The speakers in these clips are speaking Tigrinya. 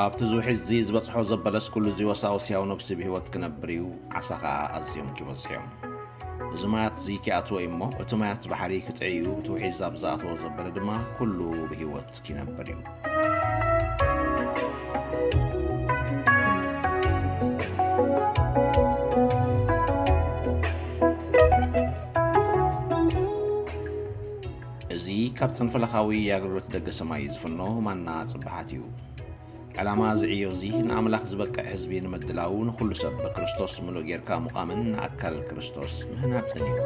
ኣብቲ ዝውሒዝ እዚ ዝበጽሖ ዘበለስ ኩሉ እዚ ወሳውስ ያው ነብሲ ብህይወት ክነብር እዩ፣ ዓሳ ኸኣ ኣዝዮም ኪበዝሑ እዮም። እዚ ማያት እዚ ኪኣትዎ እዩ እሞ፣ እቲ ማያት ባሕሪ ክጥዒ እዩ፣ እቲ ውሒዝ ኣብ ዝኣትዎ ዘበለ ድማ ኩሉ ብህይወት ኪነብር እዩ። እዚ ካብ ጽንፈለኻዊ ኣገልግሎት ደገ ሰማይ ዝፍኖ ማና ጽባሓት እዩ። ዕላማ እዚ ዕዮ እዚ ንኣምላኽ ዝበቅዕ ህዝቢ ንምድላው ንኹሉ ሰብ ብክርስቶስ ምሉእ ጌርካ ምቋምን ንኣካል ክርስቶስ ምህናጽን እዩ።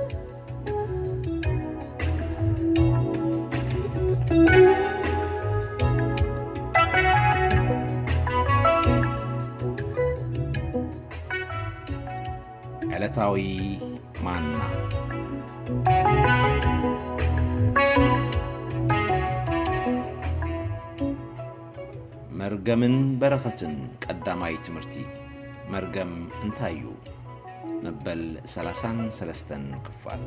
ዕለታዊ ማና። መርገምን በረኸትን ቀዳማይ ትምህርቲ። መርገም እንታይ እዩ? መበል ሰላሳን ሰለስተን ክፋል።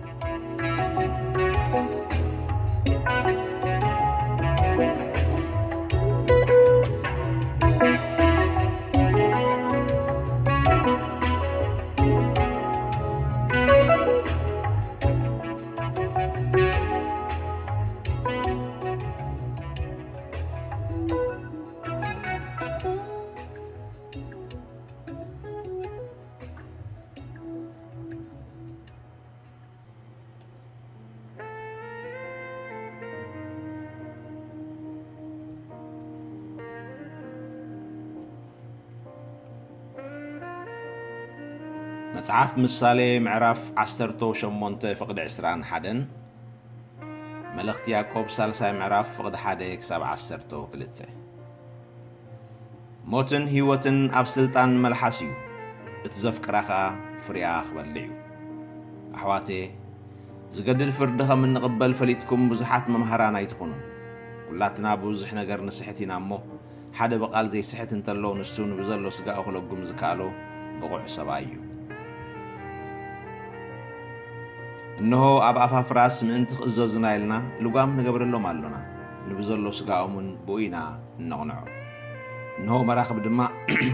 መጽሓፍ ምሳሌ ምዕራፍ ዓሰርተ ሸሞንተ ፍቕዲ ዕስራን ሓደን፣ መልእኽቲ ያዕቆብ ሳልሳይ ምዕራፍ ፍቕዲ ሓደ ክሳብ ዓሰርተ ክልተ። ሞትን ህይወትን ኣብ ስልጣን መልሓስ እዩ፣ እቲ ዘፍቅራ ኸኣ ፍሬኣ ክበልዕ እዩ። ኣሕዋተየ፣ ዝገድድ ፍርዲ ኸም እንቕበል ፈሊጥኩም ብዙሓት መምሃራን ኣይትኹኑ። ኵላትና ብብዙሕ ነገር ንስሕት ኢና እሞ፣ ሓደ ብቓል ዘይስሕት እንተሎ፣ ንሱ ንብዘሎ ስጋኡ ክለጉም ዝከኣሎ ብቑዕ ሰብኣይ እዩ። እንሆ፣ ኣብ ኣፋፍ ራስ ምእንቲ ክእዘዙና ኢልና ልጓም ንገብረሎም ኣሎና፣ ንብዘሎ ስጋኦም እውን ብኡ ኢና እነቕንዖ። እንሆ፣ መራኽብ ድማ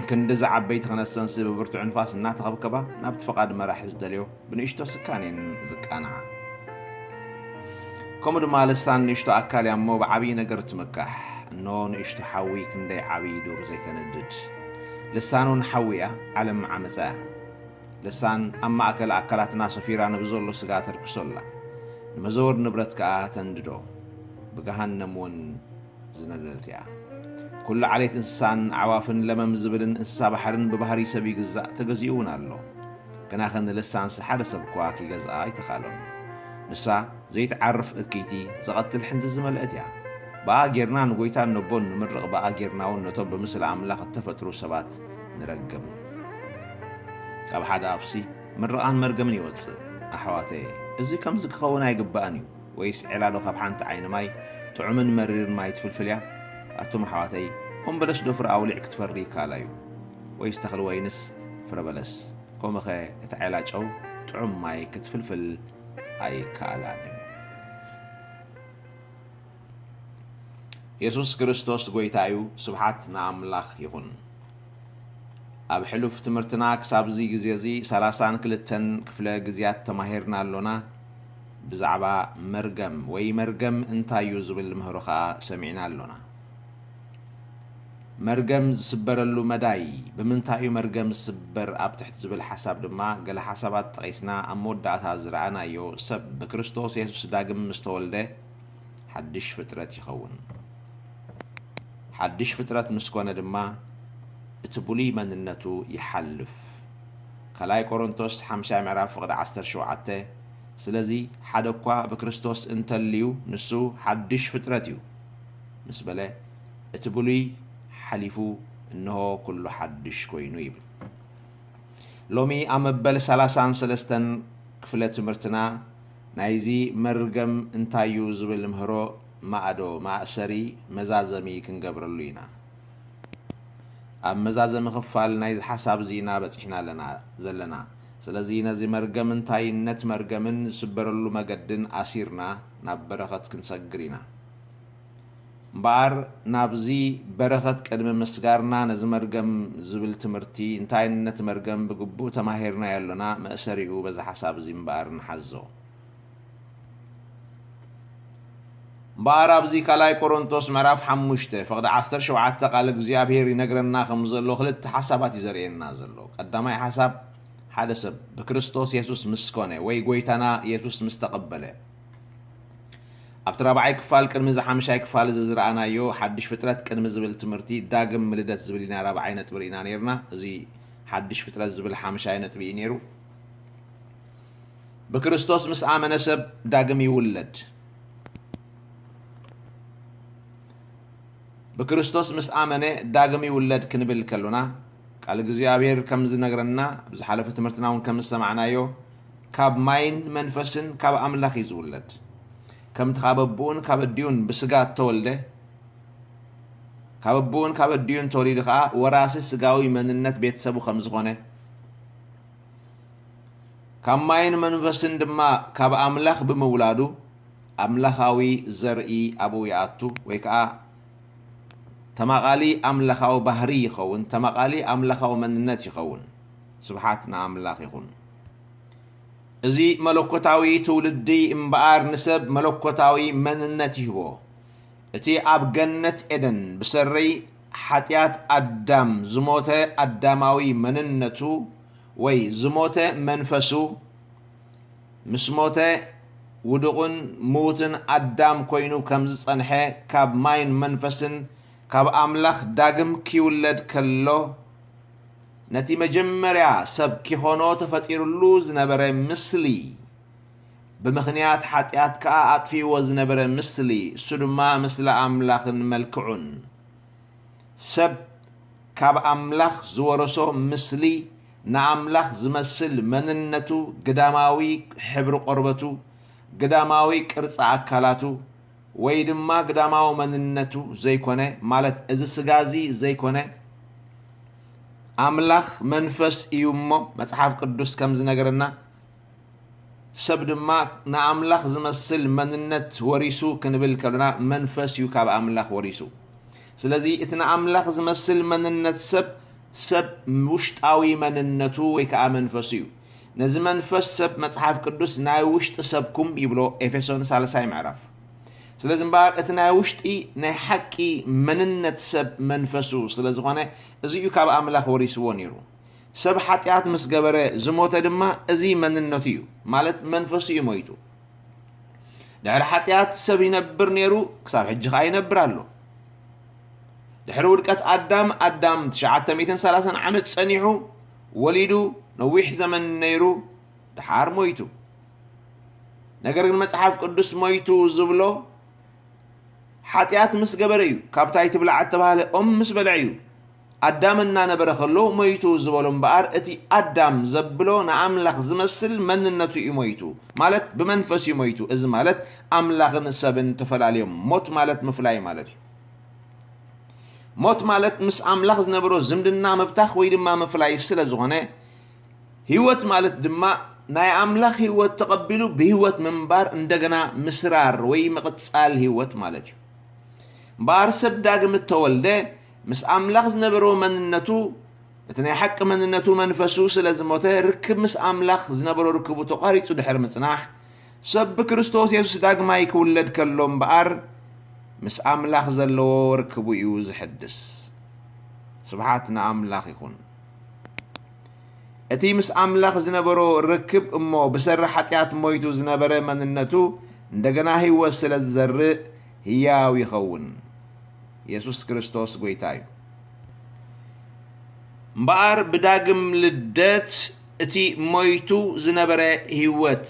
ክንድዚ ዓበይቲ ኸነሰንሲ ብብርቱዕ ንፋስ እናተኸብከባ ናብቲ ፍቓድ መራሒ ዝደልዮ ብንእሽቶ ስካን እየን ዝቃንዓ። ከምኡ ድማ ልሳን ንእሽቶ ኣካል እያ እሞ ብዓብዪ ነገር ትምካሕ። እንሆ ንእሽቶ ሓዊ ክንደይ ዓብዪ ዱር ዘይተነድድ። ልሳን እውን ሓዊ እያ፣ ዓለም ዓመፃ እያ። ልሳን ኣብ ማእከል ኣካላትና ሰፊራ ንብዘሎ ስጋ ተርክሶ ኣላ። ንመዘወር ንብረት ከኣ ተንድዶ። ብገሃነም እውን ዝነደደት እያ። ኩሉ ዓሌት እንስሳን ኣዕዋፍን ለመም ዝብልን እንስሳ ባሕርን ብባህሪ ሰብ ይግዛእ፣ ተገዚኡ እውን ኣሎ። ግናኸ ንልሳንስ ሓደ ሰብ እኳ ኪገዝኣ ኣይተኻእሎን። ንሳ ዘይትዓርፍ እክይቲ፣ ዘቐትል ሕንዚ ዝመልአት እያ። ብኣ ጌርና ንጎይታን ነቦን ንምርቕ፣ ብኣ ጌርና እውን ነቶም ብምስሊ ኣምላኽ እተፈጥሩ ሰባት ንረግም። ካብ ሓደ ኣፍሲ ምርቓን መርገምን ይወጽእ። ኣሕዋተየ፣ እዚ ከምዚ ክኸውን ኣይግባእን እዩ። ወይስ ዔላ ዶ ካብ ሓንቲ ዓይኒ ማይ፣ ጥዑምን መሪርን ማይ ትፍልፍል እያ? ኣቱም ኣሕዋተይ፣ ኦም በለስ ዶ ፍረ ኣውሊዕ ክትፈሪ ይከኣላ እዩ? ወይስ ተኽሊ ወይንስ ፍረ በለስ? ከምኡኸ እታ ዔላ ጨው ጥዑም ማይ ክትፍልፍል ኣይከኣላን እዩ። የሱስ ክርስቶስ ጐይታ እዩ። ስብሓት ንኣምላኽ ይኹን። ኣብ ሕሉፍ ትምህርትና ክሳብ እዚ ግዜ እዚ ሰላሳን ክልተን ክፍለ ግዜያት ተማሂርና ኣሎና። ብዛዕባ መርገም ወይ መርገም እንታይ እዩ ዝብል ምህሮ ኸኣ ሰሚዕና ኣሎና። መርገም ዝስበረሉ መዳይ፣ ብምንታይ እዩ መርገም ዝስበር ኣብ ትሕቲ ዝብል ሓሳብ ድማ ገለ ሓሳባት ጠቒስና ኣብ መወዳእታ ዝረኣናዮ ሰብ ብክርስቶስ የሱስ ዳግም ምስ ተወልደ ሓድሽ ፍጥረት ይኸውን። ሓድሽ ፍጥረት ምስ ኮነ ድማ እቲ ብሉይ መንነቱ ይሓልፍ። ካልኣይ ቆሮንቶስ ሓምሻይ ምዕራፍ ፍቕዲ ዓሰርተ ሸውዓተ፣ ስለዚ ሓደ እኳ ብክርስቶስ እንተልዩ ንሱ ሓድሽ ፍጥረት እዩ ምስ በለ እቲ ብሉይ ሓሊፉ እንሆ ኩሉ ሓድሽ ኮይኑ ይብል። ሎሚ ኣብ መበል ሰላሳን ሰለስተን ክፍለ ትምህርትና ናይዚ መርገም እንታይ እዩ ዝብል ምህሮ ማእዶ፣ ማእሰሪ፣ መዛዘሚ ክንገብረሉ ኢና። ኣብ መዛዘሚ ክፋል ናይዚ ሓሳብ እዚ ኢና በጺሕና ኣለና ዘለና። ስለዚ ነዚ መርገም እንታይነት መርገምን ዝስበረሉ መገድን ኣሲርና ናብ በረኸት ክንሰግር ኢና። እምበኣር ናብዚ በረኸት ቅድሚ ምስጋርና ነዚ መርገም ዝብል ትምህርቲ፣ እንታይነት መርገም ብግቡእ ተማሂርናዮ ኣሎና። መእሰሪኡ በዚ ሓሳብ እዚ እምበኣር ንሓዞ። እምበኣር ኣብዚ ካልኣይ ቆሮንቶስ ምዕራፍ ሓሙሽተ ፍቕዲ ዓሰርተ ሸውዓተ ቃል እግዚኣብሔር ይነግረና ከም ዘሎ ክልተ ሓሳባት እዩ ዘርእየና ዘሎ። ቀዳማይ ሓሳብ፣ ሓደ ሰብ ብክርስቶስ የሱስ ምስ ኮነ ወይ ጎይታና የሱስ ምስ ተቐበለ፣ ኣብቲ ራብዓይ ክፋል ቅድሚ እዚ ሓምሻይ ክፋል እዚ ዝረኣናዮ ሓድሽ ፍጥረት ቅድሚ ዝብል ትምህርቲ ዳግም ልደት ዝብል ኢና ራብዓይ ነጥቢ ርኢና ነይርና። እዚ ሓድሽ ፍጥረት ዝብል ሓምሻይ ነጥቢ እዩ ነይሩ። ብክርስቶስ ምስ ኣመነ ሰብ ዳግም ይውለድ። ብክርስቶስ ምስ ኣመነ ዳግም ይውለድ ክንብል ከሎና፣ ቃል እግዚኣብሔር ከም ዝነግረና፣ ኣብ ዝሓለፈ ትምህርትና እውን ከም ዝሰማዕናዮ፣ ካብ ማይን መንፈስን ካብ ኣምላኽ እዩ ዝውለድ። ከምቲ ካብ ኣቦኡን ካብ ኣዲኡን ብስጋ እተወልደ፣ ካብ ኣቦኡን ካብ ኣዲኡን ተወሊዱ ኸኣ ወራሲ ስጋዊ መንነት ቤተሰቡ ከም ዝኾነ፣ ካብ ማይን መንፈስን ድማ ካብ ኣምላኽ ብምውላዱ፣ ኣምላኻዊ ዘርኢ ኣብኡ ይኣቱ፣ ወይ ከኣ ተማቓሊ ኣምላኻዊ ባህሪ ይኸውን፣ ተማቓሊ ኣምላኻዊ መንነት ይኸውን። ስብሓት ንኣምላኽ ይኹን። እዚ መለኮታዊ ትውልዲ እምበኣር ንሰብ መለኮታዊ መንነት ይህቦ። እቲ ኣብ ገነት ኤደን ብሰሪ ሓጢኣት ኣዳም ዝሞተ ኣዳማዊ መንነቱ ወይ ዝሞተ መንፈሱ፣ ምስ ሞተ ውዱቕን ምዉትን ኣዳም ኮይኑ ከም ዝጸንሐ፣ ካብ ማይን መንፈስን ካብ ኣምላኽ ዳግም ኪውለድ ከሎ፣ ነቲ መጀመርያ ሰብ ኪኾኖ ተፈጢሩሉ ዝነበረ ምስሊ፣ ብምኽንያት ሓጢኣት ከኣ ኣጥፊእዎ ዝነበረ ምስሊ፣ እሱ ድማ ምስሊ ኣምላኽን መልክዑን። ሰብ ካብ ኣምላኽ ዝወረሶ ምስሊ፣ ንኣምላኽ ዝመስል መንነቱ፣ ግዳማዊ ሕብሪ ቆርበቱ፣ ግዳማዊ ቅርጺ ኣካላቱ፣ ወይ ድማ ግዳማዊ መንነቱ ዘይኮነ፣ ማለት እዚ ስጋ እዚ ዘይኮነ፣ ኣምላኽ መንፈስ እዩ እሞ፣ መጽሓፍ ቅዱስ ከም ዝነገረና፣ ሰብ ድማ ንኣምላኽ ዝመስል መንነት ወሪሱ ክንብል ከሎና፣ መንፈስ እዩ ካብ ኣምላኽ ወሪሱ። ስለዚ እቲ ንኣምላኽ ዝመስል መንነት ሰብ፣ ሰብ ውሽጣዊ መንነቱ ወይ ከኣ መንፈሱ እዩ። ነዚ መንፈስ ሰብ መጽሓፍ ቅዱስ ናይ ውሽጢ ሰብኩም ይብሎ፣ ኤፌሶን ሳልሳይ ምዕራፍ። ስለዚ እምበኣር እቲ ናይ ውሽጢ ናይ ሓቂ መንነት ሰብ መንፈሱ ስለ ዝኾነ፣ እዚ እዩ ካብ ኣምላኽ ወሪስዎ ነይሩ። ሰብ ሓጢኣት ምስ ገበረ ዝሞተ ድማ እዚ መንነቱ እዩ፣ ማለት መንፈሱ እዩ ሞይቱ። ድሕሪ ሓጢኣት ሰብ ይነብር ነይሩ፣ ክሳብ ሕጂ ኸኣ ይነብር ኣሎ። ድሕሪ ውድቀት ኣዳም፣ ኣዳም ትሽዓተ ሚእትን ሰላሳን ዓመት ጸኒሑ፣ ወሊዱ፣ ነዊሕ ዘመን ነይሩ፣ ደሓር ሞይቱ። ነገር ግን መጽሓፍ ቅዱስ ሞይቱ ዝብሎ ሓጢኣት ምስ ገበረ እዩ። ካብታ ኣይትብላዕ እተባህለ ኦም ምስ በልዐ እዩ። ኣዳም እናነበረ ከሎ ሞይቱ ዝበሎ እምበኣር፣ እቲ ኣዳም ዘብሎ ንኣምላኽ ዝመስል መንነቱ እዩ ሞይቱ። ማለት ብመንፈስ እዩ ሞይቱ። እዚ ማለት ኣምላኽን ሰብን ተፈላልዮም። ሞት ማለት ምፍላይ ማለት እዩ። ሞት ማለት ምስ ኣምላኽ ዝነበሮ ዝምድና ምብታኽ ወይ ድማ ምፍላይ ስለ ዝኾነ፣ ህይወት ማለት ድማ ናይ ኣምላኽ ህይወት ተቐቢሉ ብህይወት ምንባር፣ እንደገና ምስራር ወይ ምቕጻል ህይወት ማለት እዩ። እምበኣር ሰብ ዳግም እተወልደ፣ ምስ ኣምላኽ ዝነበሮ መንነቱ፣ እቲ ናይ ሓቂ መንነቱ መንፈሱ ስለ ዝሞተ፣ ርክብ ምስ ኣምላኽ ዝነበሮ ርክቡ ተቋሪጹ ድሕሪ ምጽናሕ፣ ሰብ ብክርስቶስ የሱስ ዳግማይ ክውለድ ከሎ እምበኣር፣ ምስ ኣምላኽ ዘለዎ ርክቡ እዩ ዝሕድስ። ስብሓት ንኣምላኽ ይኹን። እቲ ምስ ኣምላኽ ዝነበሮ ርክብ እሞ ብሰሪ ሓጢኣት ሞይቱ ዝነበረ መንነቱ እንደገና ህይወት ስለ ዝዘርእ ህያው ይኸውን። የሱስ ክርስቶስ ጐይታ እዩ። እምበኣር ብዳግም ልደት እቲ ሞይቱ ዝነበረ ህይወት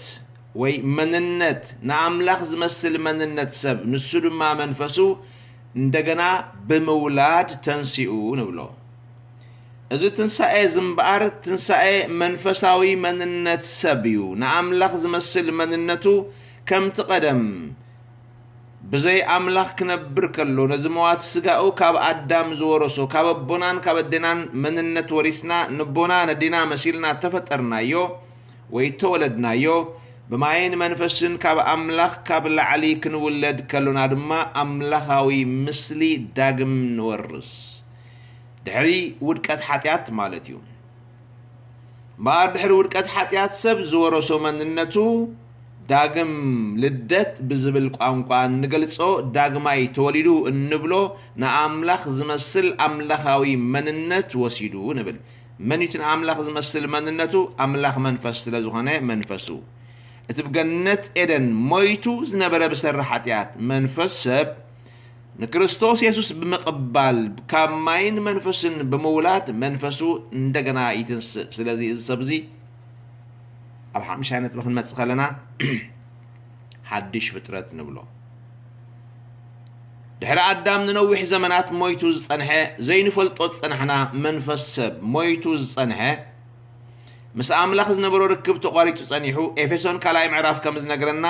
ወይ መንነት፣ ንኣምላኽ ዝመስል መንነት ሰብ፣ ንሱ ድማ መንፈሱ እንደገና ብምውላድ ተንሲኡ ንብሎ። እዚ ትንሳኤ እዚ እምበኣር ትንሳኤ መንፈሳዊ መንነት ሰብ እዩ። ንኣምላኽ ዝመስል መንነቱ ከምቲ ቀደም ብዘይ ኣምላኽ ክነብር ከሎ፣ ነዚ መዋቲ ስጋኡ ካብ ኣዳም ዝወረሶ፣ ካብ ኣቦናን ካብ ኣዴናን መንነት ወሪስና፣ ንቦና ነዴና መሲልና ተፈጠርናዮ ወይ ተወለድናዮ፣ ብማይን መንፈስን ካብ ኣምላኽ ካብ ላዕሊ ክንውለድ ከሎና ድማ ኣምላኻዊ ምስሊ ዳግም ንወርስ። ድሕሪ ውድቀት ሓጢኣት ማለት እዩ። እምበኣር ድሕሪ ውድቀት ሓጢኣት ሰብ ዝወረሶ መንነቱ ዳግም ልደት ብዝብል ቋንቋ እንገልጾ ዳግማይ ተወሊዱ እንብሎ ንኣምላኽ ዝመስል ኣምላኻዊ መንነት ወሲዱ ንብል። መን እዩ እቲ ንኣምላኽ ዝመስል መንነቱ? ኣምላኽ መንፈስ ስለ ዝኾነ መንፈሱ። እቲ ብገነት ኤደን ሞይቱ ዝነበረ ብሰሪ ሓጢኣት መንፈስ ሰብ ንክርስቶስ የሱስ ብምቕባል ካብ ማይን መንፈስን ብምውላድ መንፈሱ እንደገና ይትንስእ። ስለዚ እዚ ሰብ እዚ ኣብ ሓምሻይ ነጥቢ ክንመጽእ ከለና ሓድሽ ፍጥረት ንብሎ። ድሕሪ ኣዳም ንነዊሕ ዘመናት ሞይቱ ዝጸንሐ ዘይንፈልጦ ዝጸናሕና መንፈስ ሰብ ሞይቱ ዝጸንሐ ምስ ኣምላኽ ዝነበሮ ርክብ ተቋሪጹ ጸኒሑ። ኤፌሶን ካልኣይ ምዕራፍ ከም ዝነግረና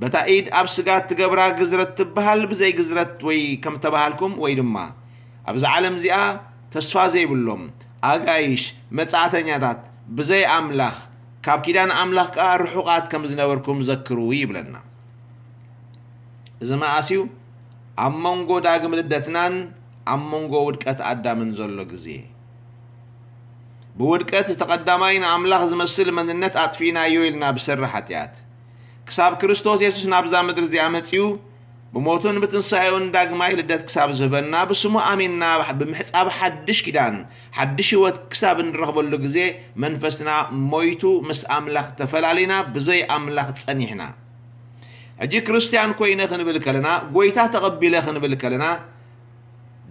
በታ ኢድ ኣብ ስጋ እትገብራ ግዝረት ትበሃል ብዘይ ግዝረት ወይ ከም ተባሃልኩም ወይ ድማ ኣብዛ ዓለም እዚኣ ተስፋ ዘይብሎም ኣጋይሽ መጻእተኛታት ብዘይ ኣምላኽ ካብ ኪዳን ኣምላኽ ከኣ ርሑቓት ከም ዝነበርኩም ዘክሩ ይብለና። እዚ መኣስ እዩ? ኣብ መንጎ ዳግም ልደትናን ኣብ መንጎ ውድቀት ኣዳምን ዘሎ ግዜ። ብውድቀት እቲ ቀዳማይ ንኣምላኽ ዝመስል መንነት ኣጥፊእናዮ ኢልና ብሰሪ ሓጢኣት። ክሳብ ክርስቶስ የሱስ ናብዛ ምድሪ እዚኣ መጺኡ ብሞቱን ብትንሳኤኡን ዳግማይ ልደት ክሳብ ዝህበና ብስሙ ኣሚንና ብምሕጻብ ሓድሽ ኪዳን ሓድሽ ህይወት ክሳብ እንረኽበሉ ግዜ መንፈስና ሞይቱ ምስ ኣምላኽ ተፈላሊና ብዘይ ኣምላኽ ጸኒሕና። ሕጂ ክርስትያን ኮይነ ክንብል ከለና፣ ጎይታ ተቐቢለ ክንብል ከለና፣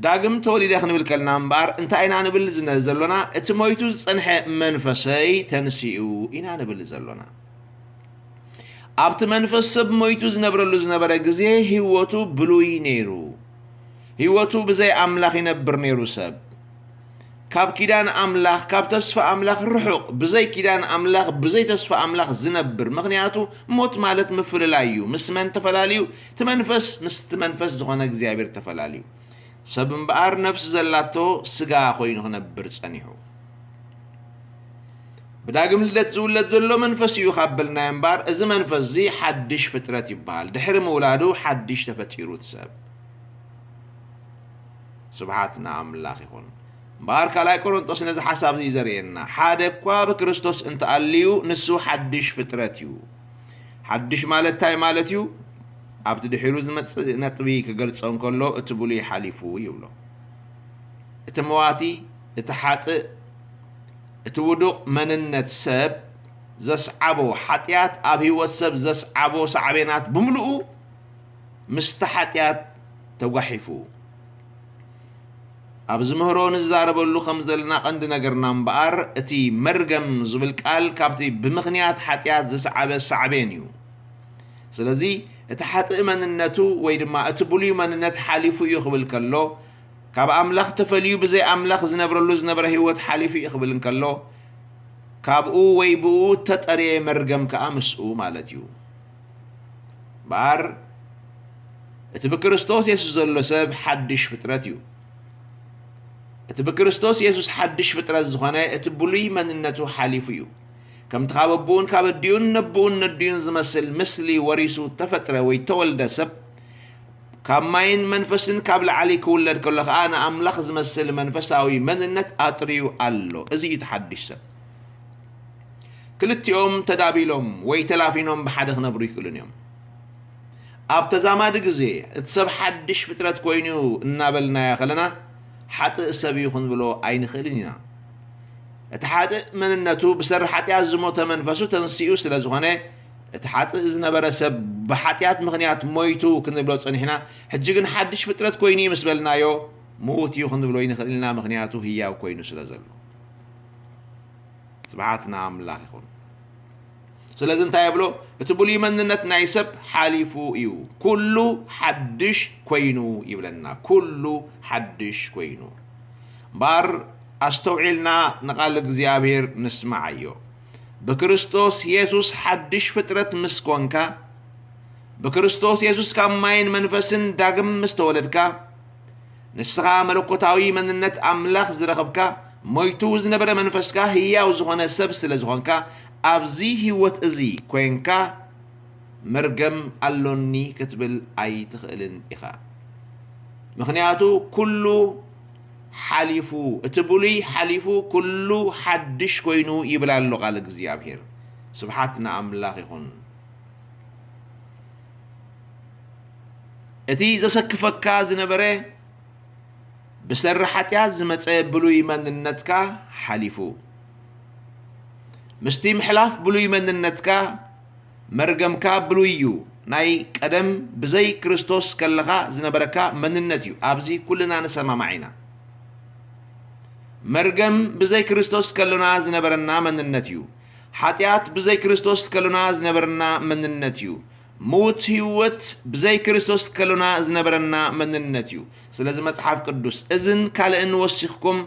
ዳግም ተወሊደ ክንብል ከለና እምበኣር እንታይ ኢና ንብል ዝነ-፣ ዘሎና? እቲ ሞይቱ ዝጸንሐ መንፈሰይ ተንሲኡ ኢና ንብል ዘሎና። ኣብቲ መንፈስ ሰብ ሞይቱ ዝነብረሉ ዝነበረ ግዜ ህይወቱ ብሉይ ነይሩ። ህይወቱ ብዘይ ኣምላኽ ይነብር ነይሩ ሰብ። ካብ ኪዳን ኣምላኽ፣ ካብ ተስፋ ኣምላኽ ርሑቕ፣ ብዘይ ኪዳን ኣምላኽ፣ ብዘይ ተስፋ ኣምላኽ ዝነብር። ምኽንያቱ ሞት ማለት ምፍልላይ እዩ። ምስ መን ተፈላልዩ? እቲ መንፈስ ምስቲ መንፈስ ዝኾነ እግዚኣብሔር ተፈላልዩ። ሰብ እምበኣር ነፍሲ ዘላቶ ስጋ ኮይኑ ክነብር ጸኒሑ። ብዳግም ልደት ዝውለድ ዘሎ መንፈስ እዩ ካብ በልናዮ እምበኣር፣ እዚ መንፈስ እዚ ሓድሽ ፍጥረት ይበሃል። ድሕሪ ምውላዱ ሓድሽ ተፈጢሩ እቲ ሰብ። ስብሓት ንኣምላኽ ይኹን። እምበኣር ካልኣይ ቆሮንጦስ ነዚ ሓሳብ እዚ ዘርእየና፣ ሓደ እኳ ብክርስቶስ እንተኣልዩ ንሱ ሓድሽ ፍጥረት እዩ። ሓድሽ ማለት እንታይ ማለት እዩ? ኣብቲ ድሒሩ ዝመጽእ ነጥቢ ክገልጾ እንከሎ፣ እቲ ብሉይ ሓሊፉ ይብሎ። እቲ መዋቲ፣ እቲ ሓጥእ፣ እቲ ውዱቕ መንነት ሰብ ዘስዓቦ ሓጢኣት፣ ኣብ ህይወት ሰብ ዘስዓቦ ሳዕቤናት ብምሉኡ ምስቲ ሓጢኣት ተጓሒፉ። ኣብዚ ምህሮ ንዛረበሉ ከም ዘለና ቀንዲ ነገርና እምበኣር፣ እቲ መርገም ዝብል ቃል ካብቲ ብምኽንያት ሓጢኣት ዝሰዓበ ሳዕቤን እዩ። ስለዚ፣ እቲ ሓጥእ መንነቱ ወይ ድማ እቲ ብሉይ መንነት ሓሊፉ እዩ ክብል ከሎ፣ ካብ ኣምላኽ ተፈልዩ ብዘይ ኣምላኽ ዝነብረሉ ዝነበረ ህይወት ሓሊፉ እዩ ክብል እንከሎ፣ ካብኡ ወይ ብኡ እተጠርየ መርገም ከኣ ምስኡ ማለት እዩ። እምበኣር፣ እቲ ብክርስቶስ የሱስ ዘሎ ሰብ ሓድሽ ፍጥረት እዩ። እቲ ብክርስቶስ የሱስ ሓድሽ ፍጥረት ዝኾነ፣ እቲ ብሉይ መንነቱ ሓሊፉ እዩ። ከምቲ ካብ ኣቦኡን ካብ ኣዲኡን ነቦኡን ነዲኡን ዝመስል ምስሊ ወሪሱ ተፈጥረ ወይ ተወልደ ሰብ፣ ካብ ማይን መንፈስን ካብ ላዕሊ ክውለድ ከሎ ኸኣ ንኣምላኽ ዝመስል መንፈሳዊ መንነት ኣጥርዩ ኣሎ። እዚ እዩ እቲ ሓድሽ ሰብ። ክልቲኦም ተዳቢሎም ወይ ተላፊኖም ብሓደ ክነብሩ ይክእሉን እዮም። ኣብ ተዛማዲ ግዜ፣ እቲ ሰብ ሓድሽ ፍጥረት ኮይኑ እናበልናዮ ከለና፣ ሓጥእ ሰብ እዩ ክንብሎ ኣይንኽእልን ኢና። እቲ ሓጥእ መንነቱ ብሰሪ ሓጢኣት ዝሞተ መንፈሱ ተንሲኡ ስለ ዝኾነ፣ እቲ ሓጥእ ዝነበረ ሰብ ብሓጢኣት ምኽንያት ሞይቱ ክንብሎ ጸኒሕና፣ ሕጂ ግን ሓድሽ ፍጥረት ኮይኑ እዩ ምስ በልናዮ፣ ምዉት እዩ ክንብሎ ኣይንኽእልን ኢና፣ ምኽንያቱ ህያው ኮይኑ ስለ ዘሎ። ስብሓት ንኣምላኽ ይኹን። ስለዚ እንታይ የብሎ? እቲ ብሉይ መንነት ናይ ሰብ ሓሊፉ እዩ፣ ኩሉ ሓድሽ ኮይኑ ይብለና። ኩሉ ሓድሽ ኮይኑ። እምበኣር ኣስተውዒልና ንቓል እግዚኣብሔር ንስምዓዮ። ብክርስቶስ የሱስ ሓድሽ ፍጥረት ምስ ኮንካ፣ ብክርስቶስ የሱስ ካብ ማይን መንፈስን ዳግም ምስ ተወለድካ፣ ንስኻ መለኮታዊ መንነት ኣምላኽ ዝረኸብካ፣ ሞይቱ ዝነበረ መንፈስካ ህያው ዝኾነ ሰብ ስለ ዝኾንካ፣ ኣብዚ ህይወት እዚ ኮንካ፣ መርገም ኣሎኒ ክትብል ኣይትኽእልን ኢኻ። ምኽንያቱ ኩሉ ሓሊፉ፣ እቲ ብሉይ ሓሊፉ፣ ኩሉ ሓድሽ ኮይኑ ይብል ኣሎ ቃል እግዚኣብሔር። ስብሓት ንኣምላኽ ይኹን። እቲ ዘሰክፈካ ዝነበረ ብሰሪ ሓጢኣት ዝመጸ ብሉይ መንነትካ ሓሊፉ። ምስቲ ምሕላፍ ብሉይ መንነትካ፣ መርገምካ ብሉይ እዩ። ናይ ቀደም ብዘይ ክርስቶስ ከለኻ ዝነበረካ መንነት እዩ። ኣብዚ ኩልና ንሰማማዕ ኢና። መርገም ብዘይ ክርስቶስ ከሎና ዝነበረና መንነት እዩ። ሓጢኣት ብዘይ ክርስቶስ ከሎና ዝነበረና መንነት እዩ። ምዉት ህይወት ብዘይ ክርስቶስ ከሎና ዝነበረና መንነት እዩ። ስለዚ መጽሓፍ ቅዱስ፣ "እዝን ካልእን ወሲኽኩም፣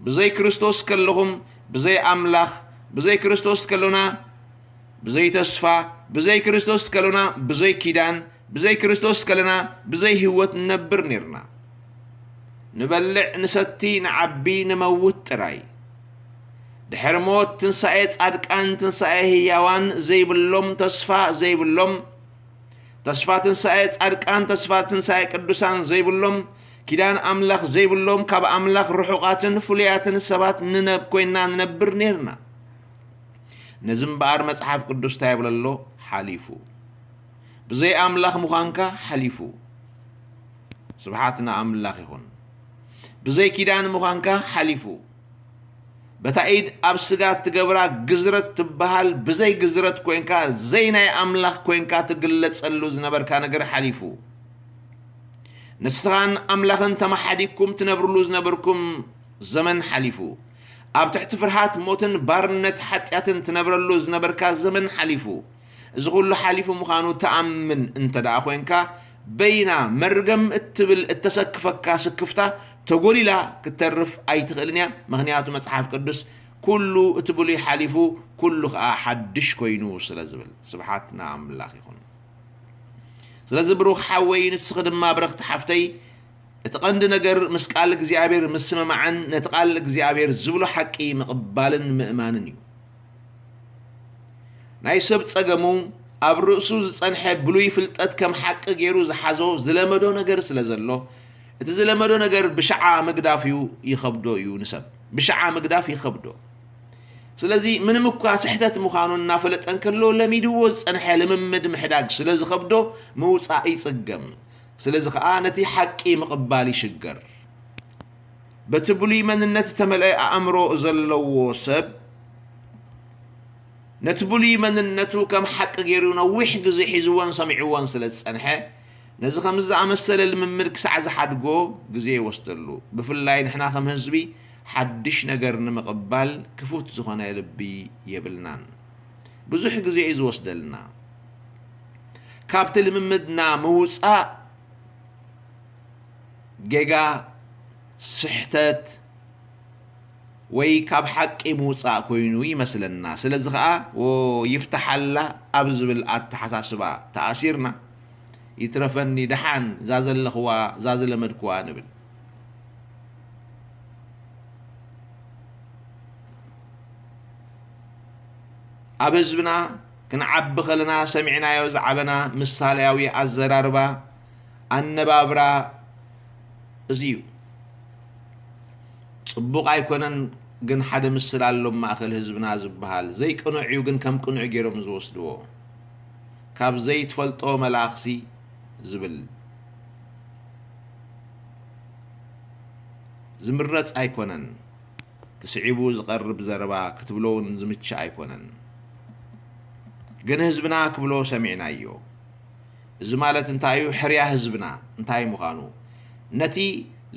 ብዘይ ክርስቶስ ከለኹም፣ ብዘይ ኣምላኽ፣ ብዘይ ክርስቶስ ከሎና፣ ብዘይ ተስፋ፣ ብዘይ ክርስቶስ ከሎና፣ ብዘይ ኪዳን፣ ብዘይ ክርስቶስ ከለና፣ ብዘይ ህይወት ንነብር ኔርና። ንበልዕ፣ ንሰቲ፣ ንዓቢ፣ ንመውት ጥራይ። ድሕሪ ሞት ትንሳኤ ጻድቃን፣ ትንሳኤ ህያዋን ዘይብሎም፣ ተስፋ ዘይብሎም፣ ተስፋ ትንሳኤ ጻድቃን፣ ተስፋ ትንሳኤ ቅዱሳን ዘይብሎም፣ ኪዳን ኣምላኽ ዘይብሎም፣ ካብ ኣምላኽ ርሑቓትን ፍሉያትን ሰባት ንነብ-፣ ኮይንና ንነብር ኔርና። ነዚ እምበኣር መጽሓፍ ቅዱስ እንታይ ይብል ኣሎ? ሓሊፉ። ብዘይ ኣምላኽ ምዃንካ ሓሊፉ። ስብሓት ንኣምላኽ ይኹን። ብዘይ ኪዳን ምዃንካ ሓሊፉ። በታ ኢድ ኣብ ስጋ እትገብራ ግዝረት ትበሃል ብዘይ ግዝረት ኮይንካ፣ ዘይ ናይ ኣምላኽ ኮይንካ ትግለጸሉ ዝነበርካ ነገር ሓሊፉ። ንስኻን ኣምላኽን ተመሓዲግኩም ትነብርሉ ዝነበርኩም ዘመን ሓሊፉ። ኣብ ትሕቲ ፍርሃት ሞትን ባርነት ሓጢኣትን ትነብረሉ ዝነበርካ ዘመን ሓሊፉ። እዚ ኩሉ ሓሊፉ ምዃኑ ትኣምን እንተ ደኣ ኮይንካ፣ በይና መርገም እትብል እተሰክፈካ ስክፍታ ተጎሊላ ክትተርፍ ኣይትኽእልን እያ። ምኽንያቱ መጽሓፍ ቅዱስ፣ "ኩሉ እቲ ብሉይ ሓሊፉ፣ ኩሉ ኸኣ ሓድሽ ኮይኑ" ስለ ዝብል። ስብሓት ንኣምላኽ ይኹን። ስለዚ ብሩኽ ሓወይ፣ ንስኺ ድማ ብርኽቲ ሓፍተይ፣ እቲ ቀንዲ ነገር ምስ ቃል እግዚኣብሔር ምስምማዕን ነቲ ቃል እግዚኣብሔር ዝብሎ ሓቂ ምቕባልን ምእማንን እዩ። ናይ ሰብ ጸገሙ፣ ኣብ ርእሱ ዝጸንሐ ብሉይ ፍልጠት ከም ሓቂ ገይሩ ዝሓዞ ዝለመዶ ነገር ስለ ዘሎ፣ እቲ ዝለመዶ ነገር ብሽዓ ምግዳፍ እዩ፣ ይኸብዶ እዩ ንሰብ። ብሽዓ ምግዳፍ ይኸብዶ። ስለዚ ምንም እኳ ስሕተት ምዃኑ እናፈለጠ እንከሎ፣ ለሚድዎ ዝጸንሐ ልምምድ ምሕዳግ ስለ ዝኸብዶ ምውጻእ ይጽገም። ስለዚ ኸኣ ነቲ ሓቂ ምቕባል ይሽገር። በቲ ብሉይ መንነት ዝተመልአ ኣእምሮ ዘለዎ ሰብ፣ ነቲ ብሉይ መንነቱ ከም ሓቂ ገይሩ ነዊሕ ግዜ ሒዝዎን ሰሚዕዎን ስለ ዝጸንሐ፣ ነዚ ከምዚ ዝኣመሰለ ልምምድ ክሳዕ ዝሓድጎ ግዜ ይወስደሉ። ብፍላይ ንሕና ከም ህዝቢ ሓድሽ ነገር ንምቕባል ክፉት ዝኾነ ልቢ የብልናን። ብዙሕ ግዜ እዩ ዝወስደልና። ካብቲ ልምምድና ምውጻእ ጌጋ፣ ስሕተት ወይ ካብ ሓቂ ምውጻእ ኮይኑ ይመስለና። ስለዚ ኸኣ፣ "ዎ፣ ይፍታሓላ" ኣብ ዝብል ኣተሓሳስባ ተኣሲርና፣ "ይትረፈኒ ደሓን፣ እዛ ዘለኽዋ፣ እዛ ዝለመድክዋ" ንብል። ኣብ ህዝብና ክንዓቢ ከለና ሰሚዕናዮ ዝዓበና ምሳልያዊ ኣዘራርባ፣ ኣነባብራ እዚ እዩ። ጽቡቕ ኣይኮነን፣ ግን ሓደ ምስል ኣሎ ኣብ ማእከል ህዝብና ዝበሃል። ዘይቅኑዕ እዩ፣ ግን ከም ቅኑዕ ገይሮም ዝወስድዎ። ካብ ዘይትፈልጦ መልኣኽሲ ዝብል ዝምረጽ ኣይኮነን። ትስዒቡ ዝቐርብ ዘረባ ክትብሎ እውን ዝምችእ ኣይኮነን። ግን ህዝብና ክብሎ ሰሚዕናዮ። እዚ ማለት እንታይ እዩ? ሕርያ ህዝብና እንታይ ምዃኑ፣ ነቲ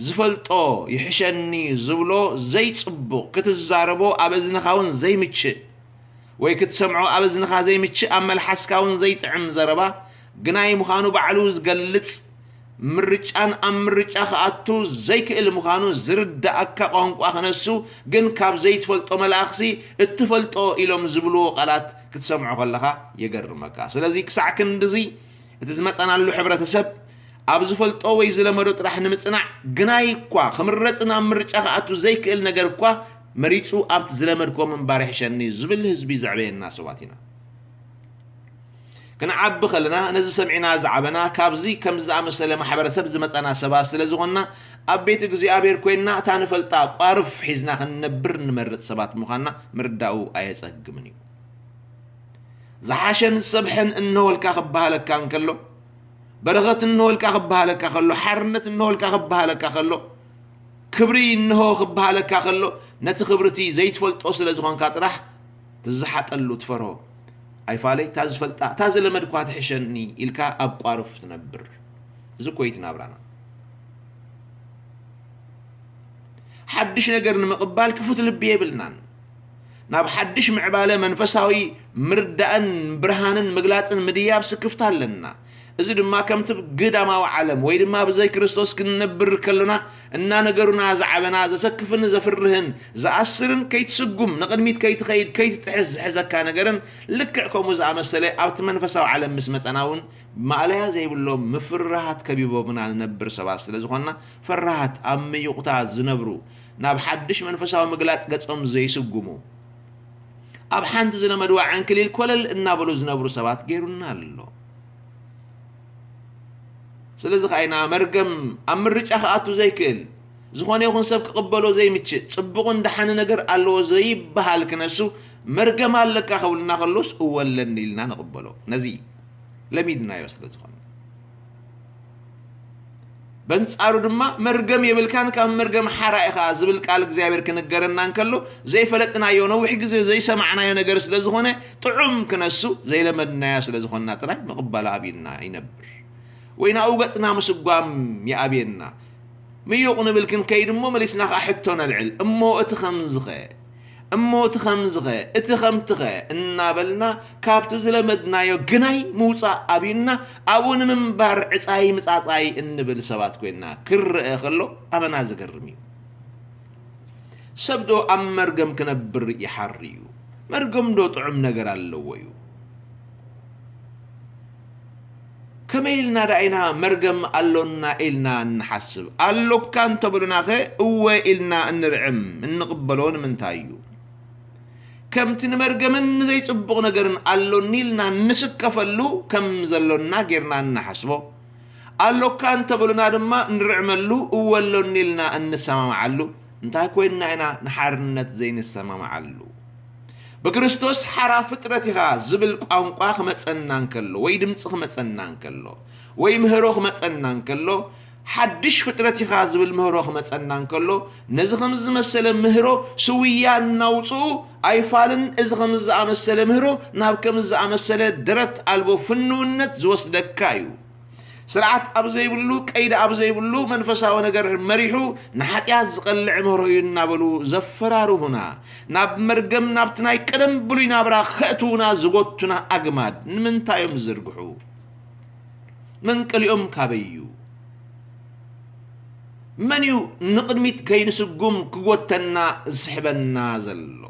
ዝፈልጦ ይሕሸኒ ዝብሎ ዘይጽቡቕ ክትዛረቦ ኣብ እዝንኻ እውን ዘይምችእ ወይ ክትሰምዖ ኣብ እዝንኻ ዘይምችእ፣ ኣብ መልሓስካ እውን ዘይጥዕም ዘረባ ግናይ ምዃኑ ባዕሉ ዝገልጽ፣ ምርጫን ኣብ ምርጫ ክኣቱ ዘይክእል ምዃኑ ዝርዳኣካ ቋንቋ ክነሱ፣ ግን ካብ ዘይትፈልጦ መልኣኽሲ እትፈልጦ ኢሎም ዝብልዎ ቃላት ክትሰምዖ ከለኻ የገርመካ። ስለዚ ክሳዕ ክንድዚ እቲ ዝመጸናሉ ሕብረተሰብ ኣብ ዝፈልጦ ወይ ዝለመዶ ጥራሕ ንምጽናዕ ግናይ እኳ ክምረጽን ኣብ ምርጫ ክኣቱ ዘይክእል ነገር እኳ መሪጹ ኣብቲ ዝለመድኮ ምንባር ይሕሸኒ ዝብል ህዝቢ ዘዕበየና ሰባት ኢና። ክንዓቢ ከለና ነዚ ሰሚዕና ዝዓበና ካብዚ ከምዚ ዝኣመሰለ ማሕበረሰብ ዝመጻና ሰባት ስለ ዝኾንና ኣብ ቤት እግዚኣብሔር ኮይንና እታ ንፈልጣ ቋርፍ ሒዝና ክንነብር ንመርጽ ሰባት ምዃንና ምርዳኡ ኣየጸግምን እዩ። ዝሓሸን ዝጸብሐን እንሆልካ ክበሃለካ እንከሎ፣ በረኸት እንሆልካ ክበሃለካ ከሎ፣ ሓርነት እንሆልካ ክበሃለካ ከሎ፣ ክብሪ እንሆ ክበሃለካ ከሎ፣ ነቲ ክብሪ እቲ ዘይትፈልጦ ስለ ዝኾንካ ጥራሕ ትዝሓጠሉ ትፈርሆ። ኣይፋለይ እታ ዝፈልጣ እታ ዝለመድኳ ትሕሸኒ ኢልካ ኣብ ቋርፍ ትነብር። እዚ እኮ እዩ እቲ ናብራና። ሓድሽ ነገር ንምቕባል ክፉት ልቢ የብልናን። ናብ ሓድሽ ምዕባለ መንፈሳዊ ምርዳእን ብርሃንን ምግላጽን ምድያብ ስክፍታ ኣለና። እዚ ድማ ከምቲ ግዳማዊ ዓለም ወይ ድማ ብዘይ ክርስቶስ ክንነብር ከሎና እናነገሩና ዝዓበና ዘሰክፍን ዘፍርህን ዝኣስርን ከይትስጉም ንቕድሚት ከይትኸይድ ከይትጥሕስ ዝሕዘካ ነገርን ልክዕ ከምኡ ዝኣመሰለ ኣብቲ መንፈሳዊ ዓለም ምስ መጸና እውን ማእለያ ዘይብሎም ምፍርራሃት ከቢቦምና ንነብር ሰባት ስለ ዝኾንና ፈራሃት ኣብ ምዩቕታ ዝነብሩ ናብ ሓድሽ መንፈሳዊ ምግላጽ ገጾም ዘይስጉሙ ኣብ ሓንቲ ዝለመድዋ ዕንክሊል ኮለል እናበሉ ዝነብሩ ሰባት ገይሩና ኣሎ። ስለዚ ከኣይና መርገም ኣብ ምርጫ ክኣቱ ዘይክእል፣ ዝኾነ ይኹን ሰብ ክቕበሎ ዘይምችእ፣ ጽቡቕን ደሓኒ ነገር ኣለዎ ዘይበሃል ክነሱ መርገም ኣለካ ክብልና ከሎስ እወ ኣለኒ ኢልና ንቕበሎ። ነዚ ለሚድናዮ ስለ ዝኾነ። በንጻሩ ድማ መርገም የብልካን ካብ መርገም ሓራ ኢኻ ዝብል ቃል እግዚኣብሔር ክንገረና እንከሎ ዘይፈለጥናዮ ነዊሕ ግዜ ዘይሰማዕናዮ ነገር ስለ ዝኾነ ጥዑም ክነሱ ዘይለመድናዮ ስለ ዝኾንና ጥራይ ምቕባል ኣብዩና ይነብር ወይ ናብኡ ገጽና ምስጓም ይኣብየና። ምዩቕ ንብል ክንከይድ እሞ መሊስና ኸዓ ሕቶ ነልዕል እሞ እቲ ኸምዝኸ እሞ እቲ ኸምዝኸ እቲ ኸምትኸ እናበልና ካብቲ ዝለመድናዮ ግናይ ምውፃእ ኣብዩና ኣብኡ ንምንባር ዕፃይ ምፃፃይ እንብል ሰባት ኮይንና ክረአ ከሎ ኣመና ዝገርም እዩ። ሰብ ዶ ኣብ መርገም ክነብር ይሓሪ እዩ? መርገም ዶ ጥዑም ነገር ኣለዎ እዩ? ከመይ ኢልና ደኣ ኢና መርገም ኣሎና ኢልና እንሓስብ? ኣሎካ እንተበሉናኸ እወ ኢልና እንርዕም እንቕበሎ ንምንታይ እዩ? ከምቲ ንመርገምን ንዘይጽቡቕ ነገርን ኣሎኒ ኢልና እንስከፈሉ ከም ዘሎና ጌርና እንሓስቦ፣ ኣሎካ እንተበሉና ድማ ንርዕመሉ እወ ኣሎኒ ኢልና እንሰማምዓሉ እንታይ ኮይንና ኢና ንሓርነት ዘይንሰማምዓሉ? ብክርስቶስ ሓራ ፍጥረት ኢኻ ዝብል ቋንቋ ክመጸና እንከሎ ወይ ድምጺ ክመጸና እንከሎ ወይ ምህሮ ክመጸና እንከሎ ሓድሽ ፍጥረት ኢኻ ዝብል ምህሮ ክመጸና እንከሎ ነዚ ከም ዝመሰለ ምህሮ ስውያ እናውፅኡ ኣይፋልን እዚ ከም ዝኣመሰለ ምህሮ ናብ ከም ዝኣመሰለ ደረት ኣልቦ ፍንውነት ዝወስደካ እዩ። ስርዓት ኣብ ዘይብሉ ቀይዲ ኣብ ዘይብሉ መንፈሳዊ ነገር መሪሑ ንሓጢኣት ዝቐልዕ ምህሮ እዩ እናበሉ ዘፈራርሁና ናብ መርገም ናብቲ ናይ ቀደም ብሉይ ናብራ ከእትውና ዝጎቱና ኣግማድ ንምንታይ እዮም ዝዝርግሑ? መንቀሊኦም ካበይ እዩ? መን እዩ ንቕድሚት ከይንስጉም ክጎተና ዝስሕበና ዘሎ?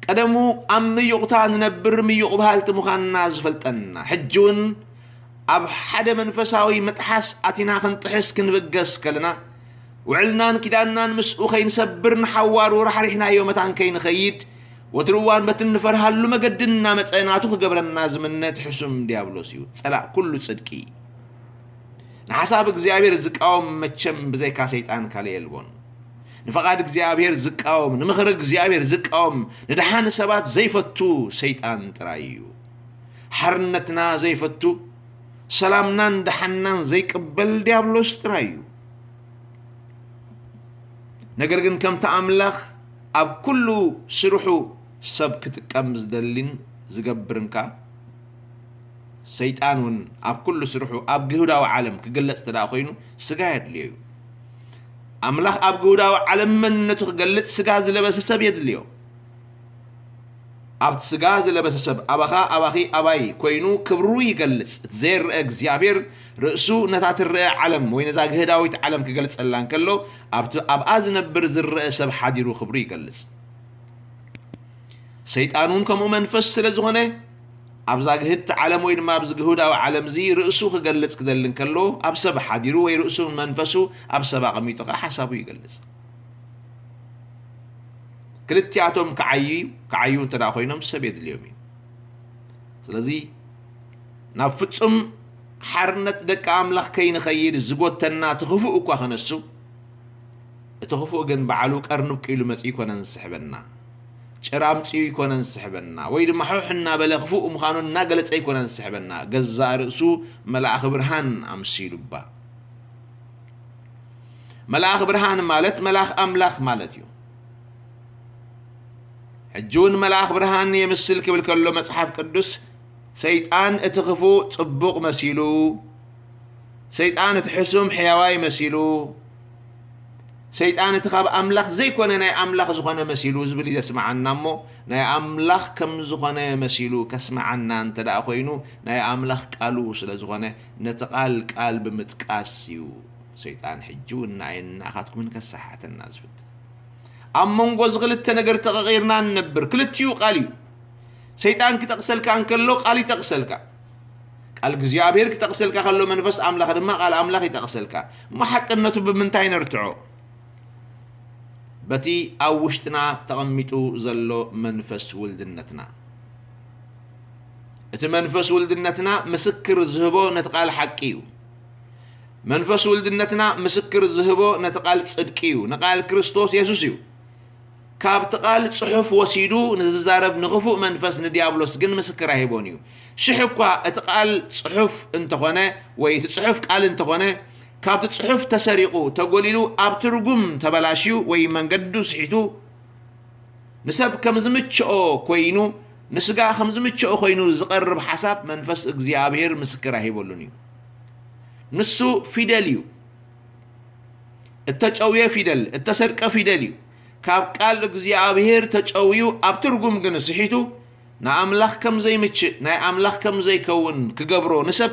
ቀደሙ ኣብ ምዩቕታ ንነብር ምዩቕ በሃልቲ ምዃንና ዝፈልጠና ሕጂ እውን ኣብ ሓደ መንፈሳዊ ምጥሓስ ኣቲና ክንጥሕስ ክንብገስ ከለና ውዕልናን ኪዳንናን ምስኡ ከይንሰብር ንሓዋሩ ራሕሪሕናዮ መታን ከይንኸይድ ወትሩ እዋን በቲ እንፈርሃሉ መገዲ እናመፀ ናቱ ክገብረና ዝምነ እቲ ሕሱም ዲያብሎስ እዩ። ፀላእ ኩሉ ፅድቂ። ንሓሳብ እግዚኣብሔር ዝቃወም መቸም ብዘይካ ሰይጣን ካልእ የልቦን። ንፈቓድ እግዚኣብሔር ዝቃወም፣ ንምኽሪ እግዚኣብሔር ዝቃወም፣ ንደሓን ሰባት ዘይፈቱ ሰይጣን ጥራይ እዩ። ሓርነትና ዘይፈቱ፣ ሰላምናን ደሓንናን ዘይቅበል ዲያብሎስ ጥራይ እዩ። ነገር ግን ከምቲ ኣምላኽ ኣብ ኩሉ ስርሑ ሰብ ክጥቀም ዝደልን ዝገብርን ከኣ ሰይጣን እውን ኣብ ኩሉ ስርሑ ኣብ ግህዳዊ ዓለም ክግለጽ እንተ ደኣ ኮይኑ ስጋ የድልዮ እዩ። ኣምላኽ ኣብ ግህዳዊ ዓለም መንነቱ ክገልጽ ስጋ ዝለበሰ ሰብ የድልዮ። ኣብቲ ስጋ ዝለበሰ ሰብ ኣባኻ ኣባኺ ኣባይ ኮይኑ ክብሩ ይገልጽ። እቲ ዘይረአ እግዚኣብሔር ርእሱ ነታ ትረአ ዓለም ወይ ነዛ ግህዳዊት ዓለም ክገልጸላ እንከሎ ኣብቲ ኣብኣ ዝነብር ዝረአ ሰብ ሓዲሩ ክብሩ ይገልጽ። ሰይጣን እውን ከምኡ መንፈስ ስለ ዝኾነ ኣብዛ ግህድቲ ዓለም ወይ ድማ ኣብዚ ግህዳዊ ዓለም እዚ ርእሱ ክገልጽ ክደሊ እንከሎ ኣብ ሰብ ሓዲሩ ወይ ርእሱ መንፈሱ ኣብ ሰብ ኣቐሚጡ ከዓ ሓሳቡ ይገልጽ። ክልቲኣቶም ክዓዩ ክዓዩ እንተ ደኣ ኮይኖም ሰብ የድልዮም እዩ። ስለዚ ናብ ፍጹም ሓርነት ደቂ ኣምላኽ ከይንኸይድ ዝጎተና እቲ ክፉእ እኳ ክነሱ እቲ ክፉእ ግን ባዕሉ ቀርንብቂ ኢሉ መጺኡ ኣይኮነን ዝስሕበና። ጭራ ኣምጺኡ ኣይኮነን ዝስሕበና ወይ ድማ ሕሕ እናበለ ክፉእ ምዃኑ እናገለጸ ኣይኮነን ዝስሕበና። ገዛእ ርእሱ መልኣኽ ብርሃን ኣምሲሉ እባ። መልኣኽ ብርሃን ማለት መልኣኽ ኣምላኽ ማለት እዩ። ሕጂ እውን መልኣኽ ብርሃን የምስል ክብል ከሎ መጽሓፍ ቅዱስ ሰይጣን እቲ ክፉእ ጽቡቕ መሲሉ፣ ሰይጣን እቲ ሕሱም ሕያዋይ መሲሉ፣ ሰይጣን እቲ ካብ ኣምላኽ ዘይኮነ ናይ ኣምላኽ ዝኾነ መሲሉ ዝብል እዩ ዘስምዓና። እሞ ናይ ኣምላኽ ከም ዝኾነ መሲሉ ከስምዓና እንተ ደኣ ኮይኑ ናይ ኣምላኽ ቃሉ ስለ ዝኾነ ነቲ ቃል ቃል ብምጥቃስ እዩ ሰይጣን ሕጂ እውን ንኣይን ንኣኻትኩምን ከሰሓተና ዝፍትን። ኣብ መንጎ እዚ ክልተ ነገር ተቐቒርና ንነብር። ክልቲኡ ቃል እዩ። ሰይጣን ክጠቕሰልካ እንከሎ ቃል ይጠቕሰልካ። ቃል እግዚኣብሔር ክጠቕሰልካ ከሎ መንፈስ ኣምላኽ ድማ ቃል ኣምላኽ ይጠቕሰልካ። እሞ ሓቅነቱ ብምንታይ ነርትዖ? በቲ ኣብ ውሽጥና ተቐሚጡ ዘሎ መንፈስ ውልድነትና። እቲ መንፈስ ውልድነትና ምስክር ዝህቦ ነቲ ቃል ሓቂ እዩ። መንፈስ ውልድነትና ምስክር ዝህቦ ነቲ ቃል ጽድቂ እዩ፣ ንቃል ክርስቶስ የሱስ እዩ። ካብቲ ቃል ጽሑፍ ወሲዱ ንዝዛረብ ንኽፉእ መንፈስ ንዲያብሎስ ግን ምስክር ኣይህቦን እዩ። ሽሕ እኳ እቲ ቃል ጽሑፍ እንተኾነ ወይ እቲ ጽሑፍ ቃል እንተኾነ ካብቲ ጽሑፍ ተሰሪቑ ተጎሊሉ ኣብ ትርጉም ተበላሽዩ ወይ መንገዱ ስሒቱ ንሰብ ከም ዝምችኦ ኮይኑ ንስጋ ከም ዝምችኦ ኮይኑ ዝቐርብ ሓሳብ መንፈስ እግዚኣብሔር ምስክር ኣይህበሉን እዩ። ንሱ ፊደል እዩ። እተጨውየ ፊደል፣ እተሰርቀ ፊደል እዩ። ካብ ቃል እግዚኣብሔር ተጨውዩ ኣብ ትርጉም ግን ስሒቱ ንኣምላኽ ከም ዘይምችእ ናይ ኣምላኽ ከም ዘይከውን ክገብሮ ንሰብ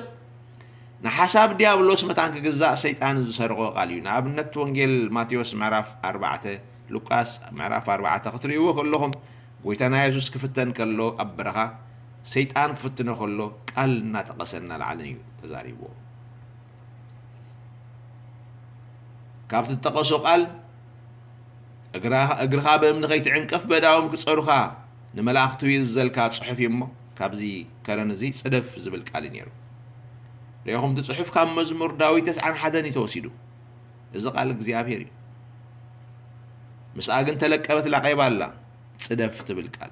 ንሓሳብ ዲያብሎስ መታን ክግዛእ ሰይጣን ዝሰርቖ ቃል እዩ። ንኣብነት ወንጌል ማቴዎስ ምዕራፍ ኣርባዕተ፣ ሉቃስ ምዕራፍ ኣርባዕተ ክትርእይዎ ከለኹም ጎይታና የሱስ ክፍተን ከሎ ኣብ በረኻ ሰይጣን ክፍትኖ ከሎ ቃል እናጠቐሰ እናለዓለን እዩ ተዛሪብዎ። ካብቲ ዝጠቐሶ ቃል እግርኻ ብእምኒ ከይትዕንቀፍ በዳዎም ክጸሩኻ ንመላእኽቱ ይእዘልካ ጽሑፍ እዩ እሞ ካብዚ ከረን እዚ ጽደፍ ዝብል ቃል እዩ ነይሩ። ርኢኹም እቲ ጽሑፍ ካብ መዝሙር ዳዊት ተስዓን ሓደን እዩ ተወሲዱ። እዚ ቃል እግዚኣብሔር እዩ። ምስኣ ግን ተለቀበት ላቐይባ ኣላ ጽደፍ ትብል ቃል።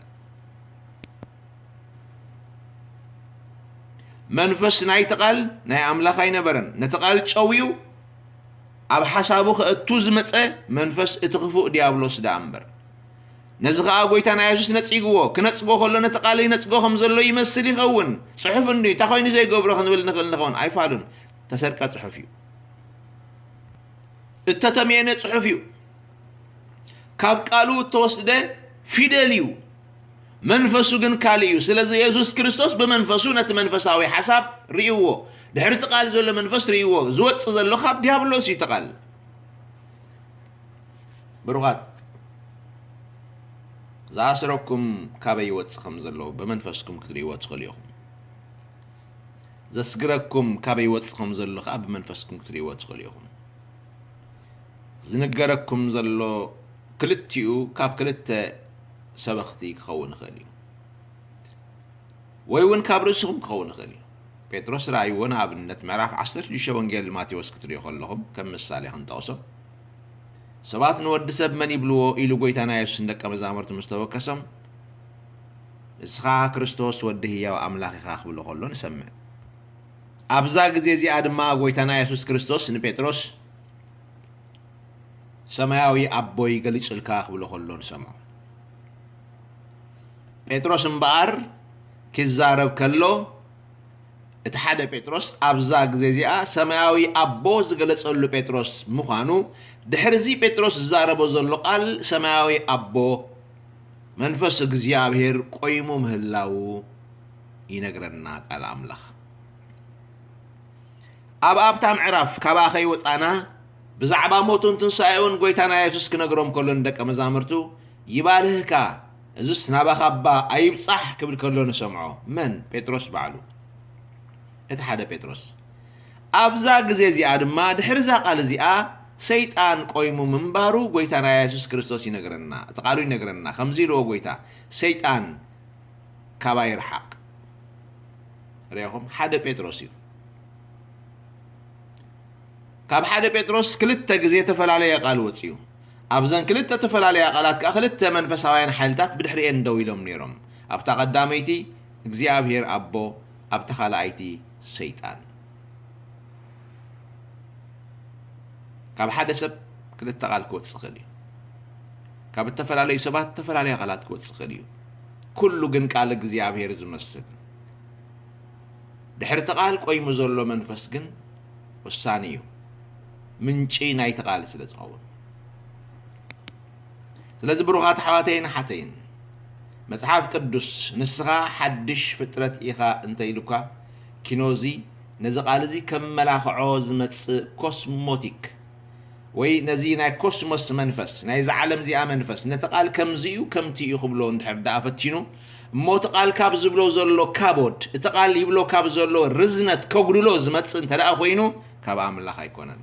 መንፈስ ናይቲ ቃል ናይ ኣምላኽ ኣይነበረን። ነቲ ቃል ጨውዩ ኣብ ሓሳቡ ከእቱ ዝመጸ መንፈስ እቲ ክፉእ ዲያብሎስ ደኣ እምበር። ነዚ ኸኣ ጎይታና የሱስ ነጺግዎ። ክነጽጎ ከሎ ነቲ ቃል ይነጽጎ ከም ዘሎ ይመስል ይኸውን። ጽሑፍ እንድዩ፣ እንታይ ኮይኑ ዘይገብሮ ክንብል ንኽእል ንኸውን። ኣይፋሉን። ተሰርቀ ጽሑፍ እዩ። እተተምየነ ጽሑፍ እዩ። ካብ ቃሉ እተወስደ ፊደል እዩ። መንፈሱ ግን ካልእ እዩ። ስለዚ የሱስ ክርስቶስ ብመንፈሱ ነቲ መንፈሳዊ ሓሳብ ርእይዎ። ድሕሪ እቲ ቃል ዘሎ መንፈስ ርእይዎ። ዝወጽእ ዘሎ ካብ ዲያብሎስ እዩ እቲ ቃል። ብሩኻት፣ ዝኣስረኩም ካበይ ይወጽእ ከም ዘሎ ብመንፈስኩም ክትርእይዎ ትኽእሉ ኢኹም። ዘስግረኩም ካበይ ይወጽእ ከም ዘሎ ከኣ ብመንፈስኩም ክትርእይዎ ትኽእሉ ኢኹም። ዝንገረኩም ዘሎ ክልቲኡ ካብ ክልተ ሰበኽቲ ክኸውን ይኽእል እዩ። ወይ እውን ካብ ርእስኹም ክኸውን ይኽእል እዩ። ጴጥሮስ ረኣይዎ፣ ንኣብነት ምዕራፍ ዓሰርተ ሽዱሽተ ወንጌል ማቴዎስ ክትርእዩ ከለኹም ከም ምሳሌ ክንጠቕሶ፣ ሰባት ንወዲ ሰብ መን ይብልዎ ኢሉ ጎይታና የሱስ ንደቀ መዛሙርቱ ምስ ተወከሶም፣ ንስኻ ክርስቶስ ወዲ ህያው ኣምላኽ ኢኻ ክብሎ ከሎ ንሰምዕ። ኣብዛ ግዜ እዚኣ ድማ ጎይታና የሱስ ክርስቶስ ንጴጥሮስ ሰማያዊ ኣቦይ ገሊጹልካ ክብሎ ከሎ ንሰምዖ። ጴጥሮስ እምበኣር ክዛረብ ከሎ እቲ ሓደ ጴጥሮስ ኣብዛ ግዜ እዚኣ ሰማያዊ ኣቦ ዝገለጸሉ ጴጥሮስ ምዃኑ ድሕሪ እዚ ጴጥሮስ ዝዛረቦ ዘሎ ቃል ሰማያዊ ኣቦ መንፈስ እግዚኣብሔር ቆይሙ ምህላዉ ይነግረና ቃል ኣምላኽ። ኣብ ኣብታ ምዕራፍ ካብኣ ከይወጻና ብዛዕባ ሞቱን ትንሳኤኡን ጎይታና የሱስ ክነግሮም ከሎ ንደቀ መዛሙርቱ፣ "ይባልህካ፣ እዝስ ናባኻ እባ ኣይብጻሕ" ክብል ከሎ ንሰምዖ። መን? ጴጥሮስ ባዕሉ። እቲ ሓደ ጴጥሮስ። ኣብዛ ግዜ እዚኣ ድማ፣ ድሕሪ እዛ ቃል እዚኣ፣ ሰይጣን ቆይሙ ምንባሩ ጎይታና የሱስ ክርስቶስ ይነግረና። እቲ ቃሉ ይነግረና። ከምዚ ኢልዎ ጎይታ፣ "ሰይጣን ካባይ ይርሓቕ።" ርኢኹም? ሓደ ጴጥሮስ እዩ። ካብ ሓደ ጴጥሮስ ክልተ ግዜ እተፈላለየ ቃል ወጺኡ። ኣብዘን ክልተ እተፈላለያ ቃላት ከኣ ክልተ መንፈሳውያን ሓይልታት ብድሕሪኤን ደው ኢሎም ነይሮም። ኣብታ ቀዳመይቲ እግዚኣብሔር ኣቦ፣ ኣብታ ካልኣይቲ ሰይጣን። ካብ ሓደ ሰብ ክልተ ቃል ክወጽእ ይኽእል እዩ። ካብ እተፈላለዩ ሰባት እተፈላለየ ቃላት ክወጽእ ይኽእል እዩ። ኩሉ ግን ቃል እግዚኣብሔር ዝመስል። ድሕሪ እቲ ቃል ቆይሙ ዘሎ መንፈስ ግን ወሳኒ እዩ። ምንጪ ናይቲ ቃል ስለ ዝኸውን። ስለዚ ብሩኻት ኣሕዋተይን ኣሓተይን፣ መጽሓፍ ቅዱስ "ንስኻ ሓድሽ ፍጥረት ኢኻ" እንተ ኢሉካ፣ ኪኖዚ ነዚ ቃል እዚ ከም መላኽዖ ዝመጽእ ኮስሞቲክ ወይ ነዚ ናይ ኮስሞስ መንፈስ፣ ናይዛ ዓለም እዚኣ መንፈስ፣ ነቲ ቃል ከምዚ እዩ፣ ከምቲ እዩ ክብሎ እንድሕር ደኣ ፈቲኑ፣ እሞ እቲ ቃል ካብ ዝብሎ ዘሎ ካቦድ፣ እቲ ቃል ይብሎ ካብ ዘሎ ርዝነት ከጉድሎ ዝመጽእ እንተ ደኣ ኮይኑ፣ ካብ ኣምላኽ ኣይኮነን።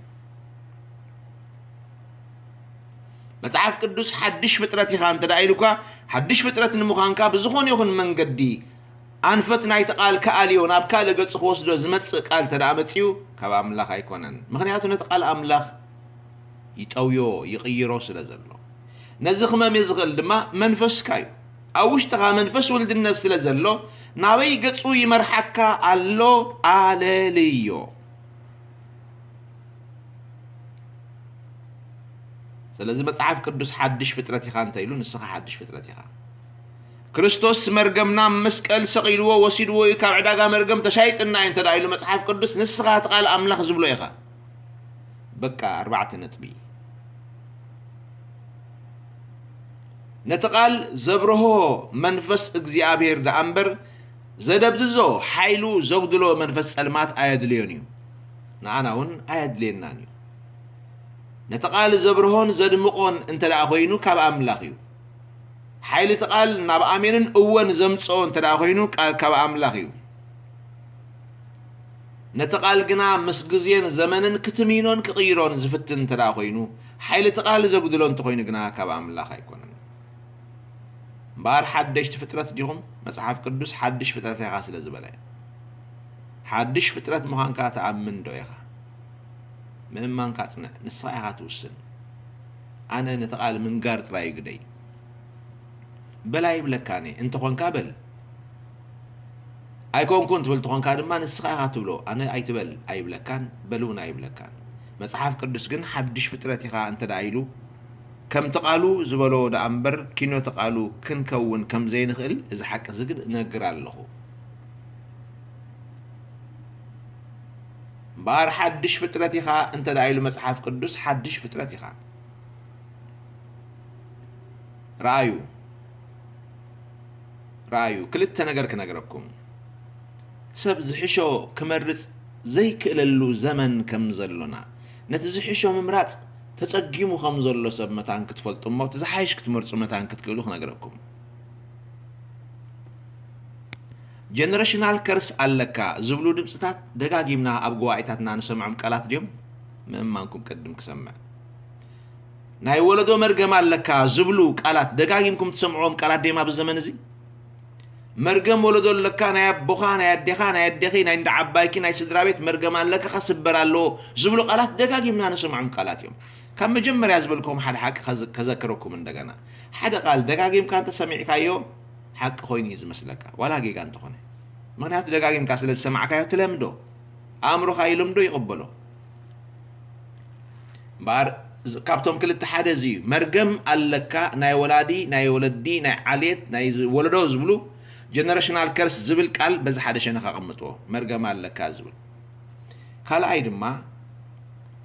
መጽሓፍ ቅዱስ "ሓድሽ ፍጥረት ኢኻ" እንተ ደኣ ኢሉካ፣ ሓድሽ ፍጥረት ንምዃንካ ብዝኾነ ይኹን መንገዲ ኣንፈት ናይቲ ቃል ክኣልዮ፣ ናብ ካልእ ገጹ ክወስዶ ዝመጽእ ቃል እንተ ደኣ መጺኡ፣ ካብ ኣምላኽ ኣይኮነን። ምኽንያቱ ነቲ ቃል ኣምላኽ ይጠውዮ፣ ይቕይሮ ስለ ዘሎ። ነዚ ክመምዮ ዝኽእል ድማ መንፈስካ እዩ። ኣብ ውሽጥኻ መንፈስ ውልድነት ስለ ዘሎ፣ ናበይ ገጹ ይመርሓካ ኣሎ፣ ኣለልዮ። ስለዚ መጽሓፍ ቅዱስ "ሓድሽ ፍጥረት ኢኻ" እንተ ኢሉ፣ ንስኻ ሓድሽ ፍጥረት ኢኻ። ክርስቶስ መርገምና ኣብ መስቀል ሰቒልዎ፣ ወሲድዎ እዩ፣ ካብ ዕዳጋ መርገም ተሻይጥና እዩ እንተ ደኣ ኢሉ መጽሓፍ ቅዱስ፣ ንስኻ እቲ ቃል ኣምላኽ ዝብሎ ኢኻ። በቃ፣ ኣርባዕተ ነጥቢ። ነቲ ቃል ዘብርሆ መንፈስ እግዚኣብሔር ደኣ እምበር፣ ዘደብዝዞ፣ ሓይሉ ዘጉድሎ መንፈስ ጸልማት ኣየድልዮን እዩ። ንዓና እውን ኣየድልየናን እዩ። ነቲ ቃል ዘብርሆን ዘድምቖን እንተ ደኣ ኮይኑ፣ ካብ ኣምላኽ እዩ። ሓይሊ እቲ ቃል ናብ ኣሜንን እወን ዘምጽኦ እንተ ደኣ ኮይኑ፣ ቃል ካብ ኣምላኽ እዩ። ነቲ ቃል ግና ምስ ግዜን ዘመንን ክትምይኖን ክቕይሮን ዝፍትን እንተ ደኣ ኮይኑ፣ ሓይሊ እቲ ቃል ዘጉድሎ እንተኾይኑ ግና፣ ካብ ኣምላኽ ኣይኮነን። እምበኣር ሓደሽቲ ፍጥረት ዲኹም? መጽሓፍ ቅዱስ ሓድሽ ፍጥረት ኢኻ ስለ ዝበለ። ሓድሽ ፍጥረት ምዃንካ ትኣምን ዶ ኢኻ? ምእማንካ ጽንዕ፣ ንስኻ ኢኻ ትውስን። ኣነ ነቲ ቃል ምንጋር ጥራይ እዩ ግደይ። በል ኣይብለካን እየ፣ እንተኾንካ በል። ኣይኮንኩን ትብል ተኾንካ ድማ ንስኻ ኢኻ ትብሎ። ኣነ ኣይትበል ኣይብለካን፣ በል እውን ኣይብለካን። መጽሓፍ ቅዱስ ግን ሓድሽ ፍጥረት ኢኻ እንተ ደኣ ኢሉ፣ ከምቲ ቃሉ ዝበሎ ደኣ እምበር፣ ኪኖ እቲ ቃሉ ክንከውን ከም ዘይንኽእል እዚ ሓቂ እዚ ግን እነግር ኣለኹ። እምበኣር ሓድሽ ፍጥረት ኢኻ እንተ ደኣ ኢሉ መጽሓፍ ቅዱስ፣ ሓድሽ ፍጥረት ኢኻ። ረኣዩ፣ ረኣዩ፣ ክልተ ነገር ክነግረኩም። ሰብ ዝሕሾ ክመርጽ ዘይክእለሉ ዘመን ከም ዘሎና፣ ነቲ ዝሕሾ ምምራጽ ተጸጊሙ ከም ዘሎ ሰብ መታን ክትፈልጡ እሞ፣ እቲ ዝሓይሽ ክትመርጹ መታን ክትክእሉ ክነግረኩም። ጀነሬሽናል ከርስ ኣለካ ዝብሉ ድምፅታት ደጋጊምና ኣብ ጉባኤታትና ንሰምዖም ቃላት ድዮም? ምእማንኩም ቅድም ክሰምዕ። ናይ ወለዶ መርገም ኣለካ ዝብሉ ቃላት ደጋጊምኩም ትሰምዕዎም ቃላት ድዮም ኣብዚ ዘመን እዚ? መርገም ወለዶ ኣለካ፣ ናይ ኣቦኻ፣ ናይ ኣዴኻ፣ ናይ ኣዴኺ፣ ናይ እንዳ ዓባይኪ፣ ናይ ስድራ ቤት መርገም ኣለካ፣ ክስበር ኣለዎ ዝብሉ ቃላት ደጋጊምና ንሰምዖም ቃላት እዮም። ካብ መጀመርያ ዝበልኩም ሓደ ሓቂ ከዝ-፣ ከዘክረኩም እንደገና። ሓደ ቃል ደጋጊምካ እንተሰሚዕካዮ፣ ሓቂ ኮይኑ እዩ ዝመስለካ፣ ዋላ ጌጋ እንተኾነ። ምኽንያቱ ደጋጊምካ ስለ ዝሰማዕካዮ ትለምዶ። ኣእምሮኻ ይልምዶ፣ ይቕበሎ። እምበኣር፣ ዝ-፣ ካብቶም ክልተ ሓደ እዚ እዩ። መርገም ኣለካ፣ ናይ ወላዲ፣ ናይ ወለዲ፣ ናይ ዓሌት፣ ናይ ዝ-፣ ወለዶ ዝብሉ፣ ጀነሬሽናል ከርስ ዝብል ቃል በዚ ሓደ ሸነኽ ኣቐምጥዎ። መርገም ኣለካ ዝብል። ካልኣይ ድማ፣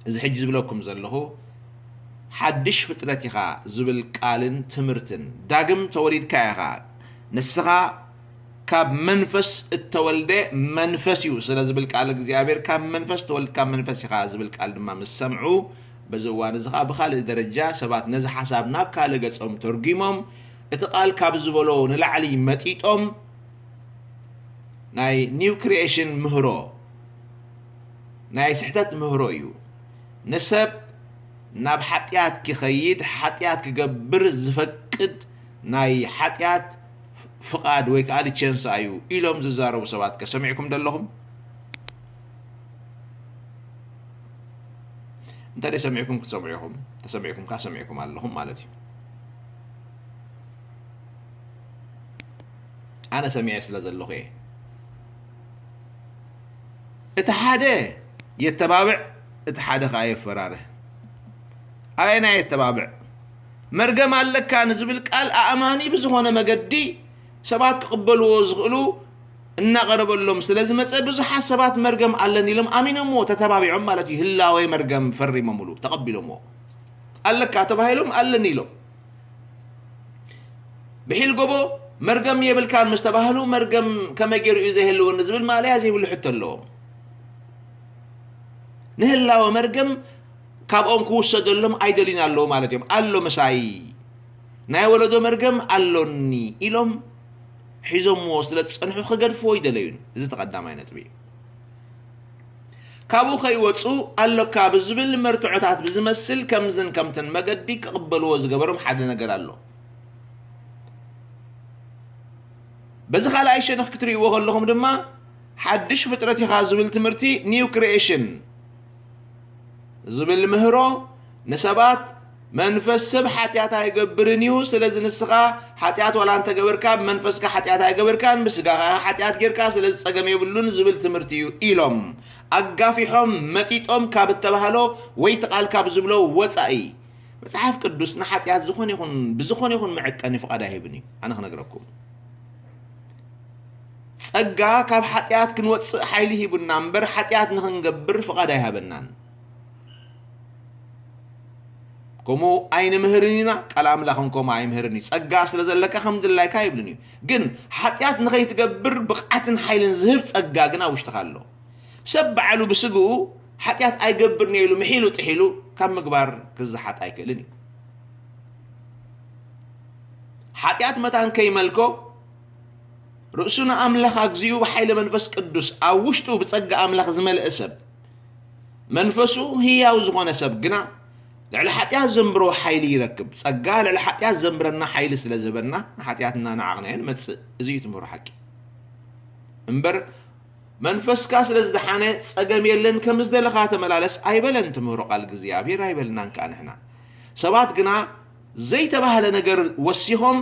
እዚ ሕጂ ዝብለኩም ዘለኹ፣ ሓድሽ ፍጥረት ኢኻ ዝብል ቃልን ትምህርትን፣ ዳግም ተወሊድካ ኢኻ፣ ንስኻ ካብ መንፈስ እተወልደ መንፈስ እዩ ስለ ዝብል ቃል እግዚኣብሔር፣ ካብ መንፈስ ተወልድ ካብ መንፈስ ኢኻ ዝብል ቃል ድማ ምስ ሰምዑ፣ በዚ እዋን እዚ ኸዓ ብኻልእ ደረጃ ሰባት ነዚ ሓሳብ ናብ ካልእ ገጾም ተርጒሞም፣ እቲ ቃል ካብ ዝበሎ ንላዕሊ መጢጦም፣ ናይ ኒው ክሪኤሽን ምህሮ ናይ ስሕተት ምህሮ እዩ። ንሰብ ናብ ሓጢኣት ክኸይድ፣ ሓጢኣት ክገብር ዝፈቅድ ናይ ሓጢኣት ፍቓድ ወይ ከዓ ሊቸንሳ እዩ ኢሎም ዝዛረቡ ሰባት ከ ሰሚዕኩም ደለኹም? እንተ ሰሚዕኩም ክትሰምዑ ኢኹም፣ ተሰሚዕኩም ከዓ ሰሚዕኩም ኣለኹም ማለት እዩ። ኣነ ሰሚዐ ስለ ዘለኹ እየ። እቲ ሓደ የተባብዕ፣ እቲ ሓደ ከዓ የፈራርህ። ኣየናይ የተባብዕ? መርገም ኣለካ ንዝብል ቃል ኣእማኒ ብዝኾነ መገዲ ሰባት ክቕበልዎ ዝኽእሉ እናቐረበሎም ስለ ዝመፀ፣ ብዙሓት ሰባት መርገም ኣለኒ ኢሎም ኣሚኖምዎ፣ ተተባቢዖም ማለት እዩ። ህላዌ መርገም ፈሪሞምሉ፣ ተቐቢሎምዎ። ኣለካ ተባሂሎም ኣለኒ ኢሎም። ብሒል ጎቦ መርገም የብልካን ምስ ተባህሉ፣ መርገም ከመይ ገይሩ እዩ ዘይህልወኒ ዝብል ማእለያ ዘይብሉ ሕቶ ኣለዎም። ንህላወ መርገም ካብኦም ክውሰደሎም ኣይደልዩን ኣለዉ ማለት እዮም። ኣሎ ምሳይ፣ ናይ ወለዶ መርገም ኣሎኒ ኢሎም ሒዞምዎ ስለ ዝጸንሑ ክገድፍዎ ኣይደለዩን። እዚ እቲ ቀዳማይ ነጥቢ እዩ። ካብኡ ከይወጹ ኣለካ ብዝብል መርትዖታት ብዝመስል ከምዝን ከምትን መገዲ ክቕበልዎ ዝገበሮም ሓደ ነገር ኣሎ። በዚ ካልኣይ ሸነኽ ክትርእይዎ ከለኹም ድማ ሓድሽ ፍጥረት ኢኻ ዝብል ትምህርቲ፣ ኒው ክሪኤሽን ዝብል ምህሮ ንሰባት መንፈስ ሰብ ሓጢኣት ኣይገብርን እዩ፣ ስለዚ ንስኻ ሓጢኣት ዋላ እንተገበርካ ብመንፈስካ ሓጢኣት ኣይገበርካን፣ ብስጋኻ ሓጢኣት ጌርካ፣ ስለዚ ጸገም የብሉን ዝብል ትምህርቲ እዩ ኢሎም ኣጋፊሖም መጢጦም ካብ እተባህሎ ወይ እቲ ቃል ካብ ዝብሎ ወጻኢ መጽሓፍ ቅዱስ ንሓጢኣት ዝኾነ ይኹን ብዝኾነ ይኹን መዐቀኒ ፍቓድ ኣይህብን እዩ። ኣነ ክነግረኩም፣ ጸጋ ካብ ሓጢኣት ክንወጽእ ሓይሊ ሂቡና እምበር ሓጢኣት ንኽንገብር ፍቓድ ኣይሃበናን። ከምኡ ኣይንምህርን ኢና፣ ቃል ኣምላኽ እውን ከምኡ ኣይምህርን እዩ። ጸጋ ስለ ዘለካ ከም ድላይካ ይብልን እዩ። ግን ሓጢኣት ንኸይትገብር ብቕዓትን ሓይልን ዝህብ ጸጋ ግና ውሽጥኻ ኣሎ። ሰብ ባዕሉ ብስግኡ ሓጢኣት ኣይገብርን እየ ኢሉ ምሒሉ ጥሒሉ ካብ ምግባር ክዝሓጥ ኣይክእልን እዩ። ሓጢኣት መታን ከይመልኮ ርእሱ ንኣምላኽ ኣግዚኡ ብሓይሊ መንፈስ ቅዱስ ኣብ ውሽጡ ብጸጋ ኣምላኽ ዝመልአ ሰብ፣ መንፈሱ ህያው ዝኾነ ሰብ ግና ልዕሊ ሓጢኣት ዘንብሮ ሓይሊ ይረክብ። ጸጋ ልዕሊ ሓጢኣት ዘንብረና ሓይሊ ስለ ዝህበና ንሓጢኣትና ንዓቕናዮ ንመጽእ። እዚ እዩ ትምህሮ ሓቂ። እምበር መንፈስካ ስለ ዝደሓነ ጸገም የለን፣ ከም ዝደለኻ ተመላለስ ኣይበለን ትምህሮ ቃል እግዚኣብሔር፣ ኣይበልናን ከኣ ንሕና። ሰባት ግና ዘይተባህለ ነገር ወሲኾም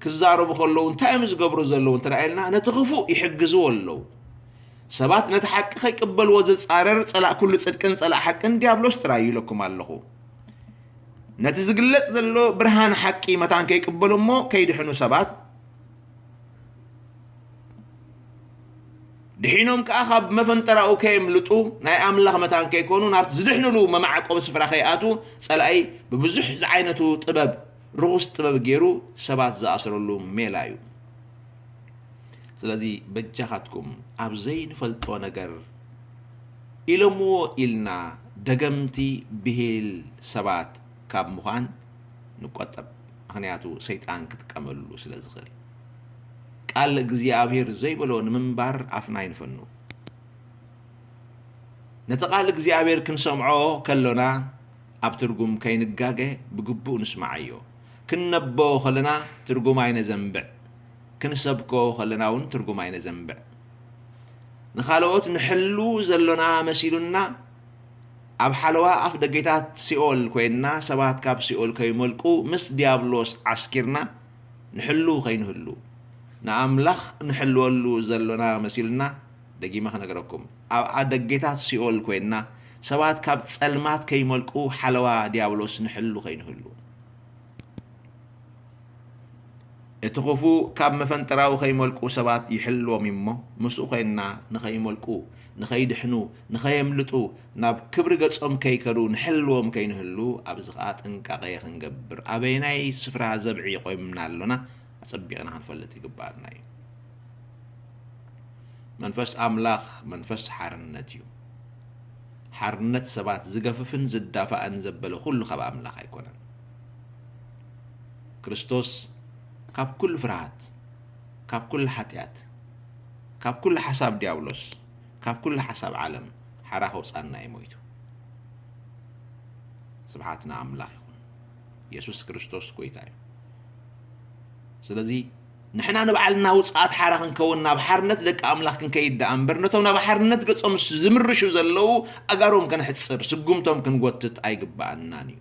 ክዛረቡ ከለዉ እንታይ እዮም ዝገብሩ ዘለዉ እንተ ኢልና፣ ነቲ ክፉእ ይሕግዝዎ ኣለዉ። ሰባት ነቲ ሓቂ ከይቅበልዎ ዝጻረር ጸላእ ኩሉ ጽድቅን ጸላእ ሓቅን ዲያብሎስ ጥራይ እዩ ኢለኩም ኣለኹ። ነቲ ዝግለጽ ዘሎ ብርሃን ሓቂ መታን ከይቅበሉ እሞ ከይድሕኑ ሰባት ድሒኖም ከኣ ካብ መፈንጠራኡ ከየምልጡ ናይ ኣምላኽ መታን ከይኮኑ ናብቲ ዝድሕንሉ መማዕቆቢ ስፍራ ከይኣትዉ ጸላኢ ብብዙሕ ዝዓይነቱ ጥበብ ርኹስ ጥበብ ገይሩ ሰባት ዝኣስረሉ ሜላ እዩ። ስለዚ በጃኻትኩም ኣብ ዘይንፈልጦ ነገር ኢሎምዎ ኢልና ደገምቲ ብሂል ሰባት ካብ ምዃን ንቆጠብ። ምኽንያቱ ሰይጣን ክጥቀመሉ ስለ ዝኽእል። ቃል እግዚኣብሔር ዘይበሎ ንምንባር ኣፍና ይንፈኑ። ነቲ ቃል እግዚኣብሔር ክንሰምዖ ከሎና ኣብ ትርጉም ከይንጋገ ብግቡእ ንስምዓዮ። ክንነበቦ ከለና ትርጉም ኣይነዘንብዕ፣ ክንሰብኮ ከለና እውን ትርጉም ኣይነዘንብዕ። ንኻልኦት ንሕሉ ዘሎና መሲሉና ኣብ ሓለዋ ኣፍ ደጌታት ሲኦል ኮይንና ሰባት ካብ ሲኦል ከይመልቁ ምስ ዲያብሎስ ዓስኪርና ንሕሉ ከይንህሉ ንኣምላኽ ንሕልወሉ ዘሎና መሲሉና ደጊመ ክነግረኩም፣ ኣብ ኣደጌታት ሲኦል ኮይንና ሰባት ካብ ጸልማት ከይመልቁ ሓለዋ ዲያብሎስ ንሕሉ ከይንህሉ። እቲ ክፉእ ካብ መፈንጠራዊ ከይመልቁ ሰባት ይሕልዎም እዩ እሞ፣ ምስኡ ኮይንና ንኸይመልቁ፣ ንኸይድሕኑ፣ ንኸየምልጡ፣ ናብ ክብሪ ገጾም ከይከዱ ንሕልዎም ከይንህሉ፣ ኣብዚ ኸኣ ጥንቃቐ ክንገብር ኣበየናይ ስፍራ ዘብዒ ቆይምና ኣሎና ኣጸቢቕና ክንፈልጥ ይግብኣና እዩ። መንፈስ ኣምላኽ መንፈስ ሓርነት እዩ። ሓርነት ሰባት ዝገፍፍን ዝዳፋእን ዘበለ ኩሉ ካብ ኣምላኽ ኣይኮነን። ክርስቶስ ካብ ኩሉ ፍርሃት፣ ካብ ኩሉ ሓጢኣት፣ ካብ ኩሉ ሓሳብ ዲያብሎስ፣ ካብ ኩሉ ሓሳብ ዓለም ሓራ ከውጻና እዩ ሞይቱ። ስብሓት ንኣምላኽ ይኹን። የሱስ ክርስቶስ ጎይታ እዩ። ስለዚ ንሕና ንባዕልና ውጽኣት ሓራ ክንከውን ናብ ሓርነት ደቂ ኣምላኽ ክንከይድ ደኣ እምበር፣ ነቶም ናብ ሓርነት ገጾም ዝምርሹ ዘለዉ ኣጋሮም ከነሕጽር፣ ስጉምቶም ክንጎትት ኣይግብኣናን እዩ።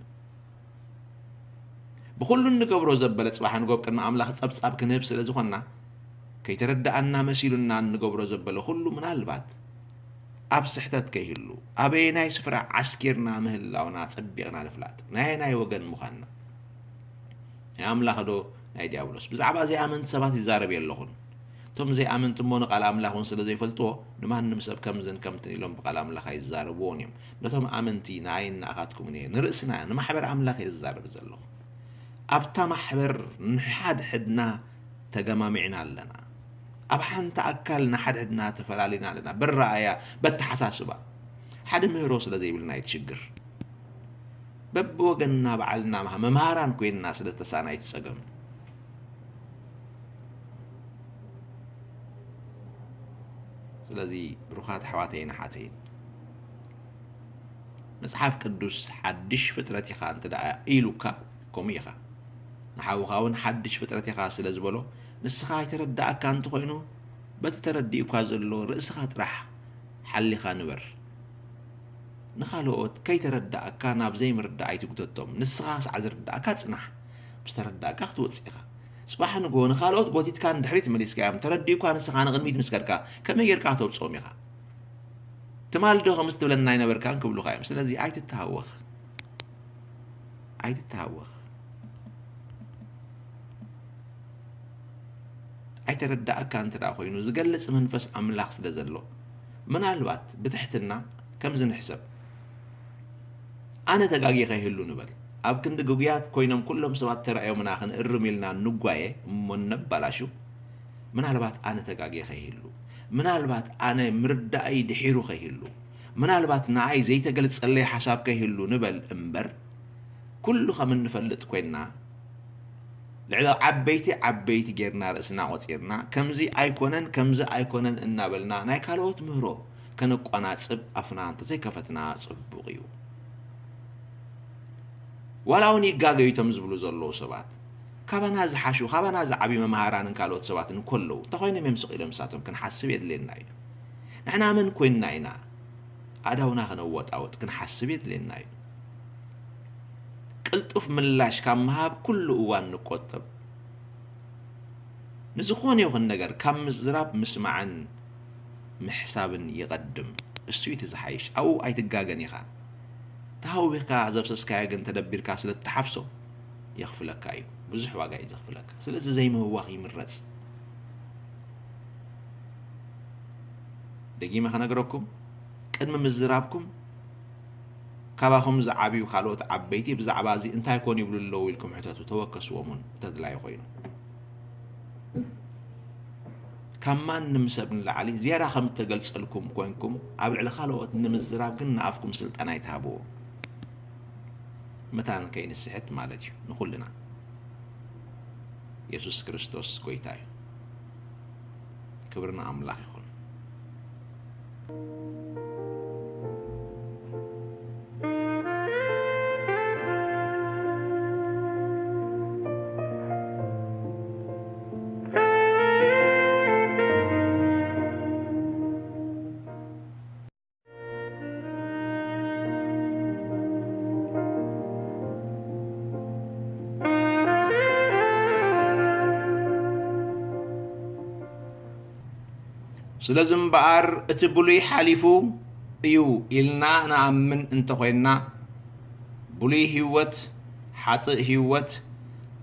ብኹሉ እንገብሮ ዘበለ ጽባሕ ንጎ ኣብ ቅድሚ ኣምላኽ ጸብጻብ ክንህብ ስለ ዝኾንና፣ ከይተረድኣና መሲሉና እንገብሮ ዘበለ ኩሉ ምናልባት ኣብ ስሕተት ከይህሉ፣ ኣበየናይ ስፍራ ዓስኪርና ምህላውና ጸቢቕና ንፍላጥ። ናይ ኣየናይ ወገን ምዃንና። ናይ ኣምላኽ ዶ ናይ ዲያብሎስ? ብዛዕባ ዘይኣመንቲ ሰባት ይዛረብ የለኹን። እቶም ዘይኣመንቲ እሞ ንቃል ኣምላኽ እውን ስለ ዘይፈልጥዎ፣ ንማንም ሰብ ከምዝን ከምትን ኢሎም ብቃል ኣምላኽ ኣይዛረብዎን እዮም። ነቶም ኣመንቲ ንኣይን ንኣኻትኩምን እየ፣ ንርእስና፣ ንማሕበር ኣምላኽ እየ ዝዛረብ ዘለኹ። ኣብታ ማሕበር ንሓድሕድና ተገማሚዕና ኣለና። ኣብ ሓንቲ ኣካል ንሓድሕድና ተፈላሊና ኣለና። በረኣያ፣ በተሓሳስባ። ሓደ ምህሮ ስለ ዘይብልና እዩ እቲ ሽግር። በብወገንና ባዕልና መሃ-፣ መምሃራን ኮይንና ስለ ዝተሳእና እዩ እቲ ጸገም። ስለዚ ብሩኻት ኣሕዋተይን ኣሓተይን፣ መጽሓፍ ቅዱስ ሓድሽ ፍጥረት ኢኻ እንተ ደኣ ኢሉካ፣ ከምኡ ኢኻ። ንሓውኻ እውን ሓድሽ ፍጥረት ኢኻ ስለ ዝበሎ፣ ንስኻ ኣይተረድኣካ እንተኾይኑ፣ በቲ ተረዲኡካ ዘሎ ርእስኻ ጥራሕ ሓሊኻ ንበር። ንኻልኦት ከይተረድኣካ ናብ ዘይምርዳእ ኣይትጉተቶም። ንስኻ ክሳዕ ዝርድኣካ ጽናሕ። ምስ ተረዳእካ ክትወጽእ ኢኻ። ጽባሕ ንግሆ ንኻልኦት ጎቲትካ ንድሕሪት መሊስካዮም፣ ተረዲኡካ ንስኻ ንቕድሚት ምስ ከድካ፣ ከመይ ጌርካ ክተውጽኦም ኢኻ? ትማል ዶ ከምዚ ትብለና ኣይነበርካን ክብሉኻ እዮም። ስለዚ ኣይትተሃወኽ። ኣይትተሃወኽ። ኣይተረዳእካ እንተ ደኣ ኮይኑ፣ ዝገልጽ መንፈስ ኣምላኽ ስለ ዘሎ፣ ምናልባት ብትሕትና ከምዚ ንሕሰብ፣ ኣነ ተጋግየ ከይህሉ ንበል። ኣብ ክንዲ ግጉያት ኮይኖም ኩሎም ሰባት ተራእዮምና ክንእርም ኢልና ንጓየ እሞ ነባላሹ፣ ምናልባት ኣነ ተጋግየ ከይህሉ፣ ምናልባት ኣነ ምርዳእይ ድሒሩ ከይህሉ፣ ምናልባት ንኣይ ዘይተገልጸለይ ሓሳብ ከይህሉ ንበል እምበር፣ ኩሉ ከም እንፈልጥ ኮይንና፣ ልዕሊ ዓበይቲ ዓበይቲ ጌርና ርእስና ቆጺርና፣ ከምዚ ኣይኮነን፣ ከምዚ ኣይኮነን እናበልና ናይ ካልኦት ምህሮ ከነቋናጽብ ኣፍና እንተዘይከፈትና ጽቡቕ እዩ። ዋላ እውን ይጋገዩ እቶም ዝብሉ ዘለዉ ሰባት፣ ካባና ዝሓሹ፣ ካባና ዝዓብዩ መምሃራንን ካልኦት ሰባትን እንከለዉ፣ እንታይ ኮይኖም እዮም ስቕ ኢሎም ንሳቶም ክንሓስብ የድልየና እዩ። ንሕና መን ኮይንና ኢና ኣእዳውና ከነወጣውጥ ክንሓስብ የድልየና እዩ። ቅልጡፍ ምላሽ ካብ ምሃብ ኩሉ እዋን ንቆጠብ። ንዝኾነ ይኹን ነገር ካብ ምዝራብ ምስማዕን ምሕሳብን ይቐድም። እሱ እዩ እቲ ዝሓይሽ። ኣብኡ ኣይትጋገን ኢኻ። ተሃዊኽካ ዘፍሰስካዮ ግን ተደቢርካ ስለ እትሓፍሶ የኽፍለካ እዩ። ብዙሕ ዋጋ እዩ ዘኽፍለካ። ስለዚ ዘይምህዋኽ ይምረጽ። ደጊመ ክነግረኩም፣ ቅድሚ ምዝራብኩም ካባኹም ዝዓብዩ ካልኦት ዓበይቲ ብዛዕባ እዚ እንታይ ኮን ይብሉ ኣለዉ ኢልኩም ሕተቱ፣ ተወከስዎም እውን እንተድላዩ ኮይኑ። ካብ ማንም ሰብ ንላዕሊ ዝያዳ ከም እተገልጸልኩም ኮይንኩም ኣብ ልዕሊ ካልኦት ንምዝራብ ግን ንኣፍኩም ስልጣን ኣይትሃብዎ። መታን ከይንስሕት ማለት እዩ ንኹልና። የሱስ ክርስቶስ ጎይታ እዩ። ክብሪ ንኣምላኽ ይኹን። ስለዚ እምበኣር እቲ ብሉይ ሓሊፉ እዩ ኢልና ንኣምን እንተኾይንና፣ ብሉይ ህይወት፣ ሓጥእ ህይወት፣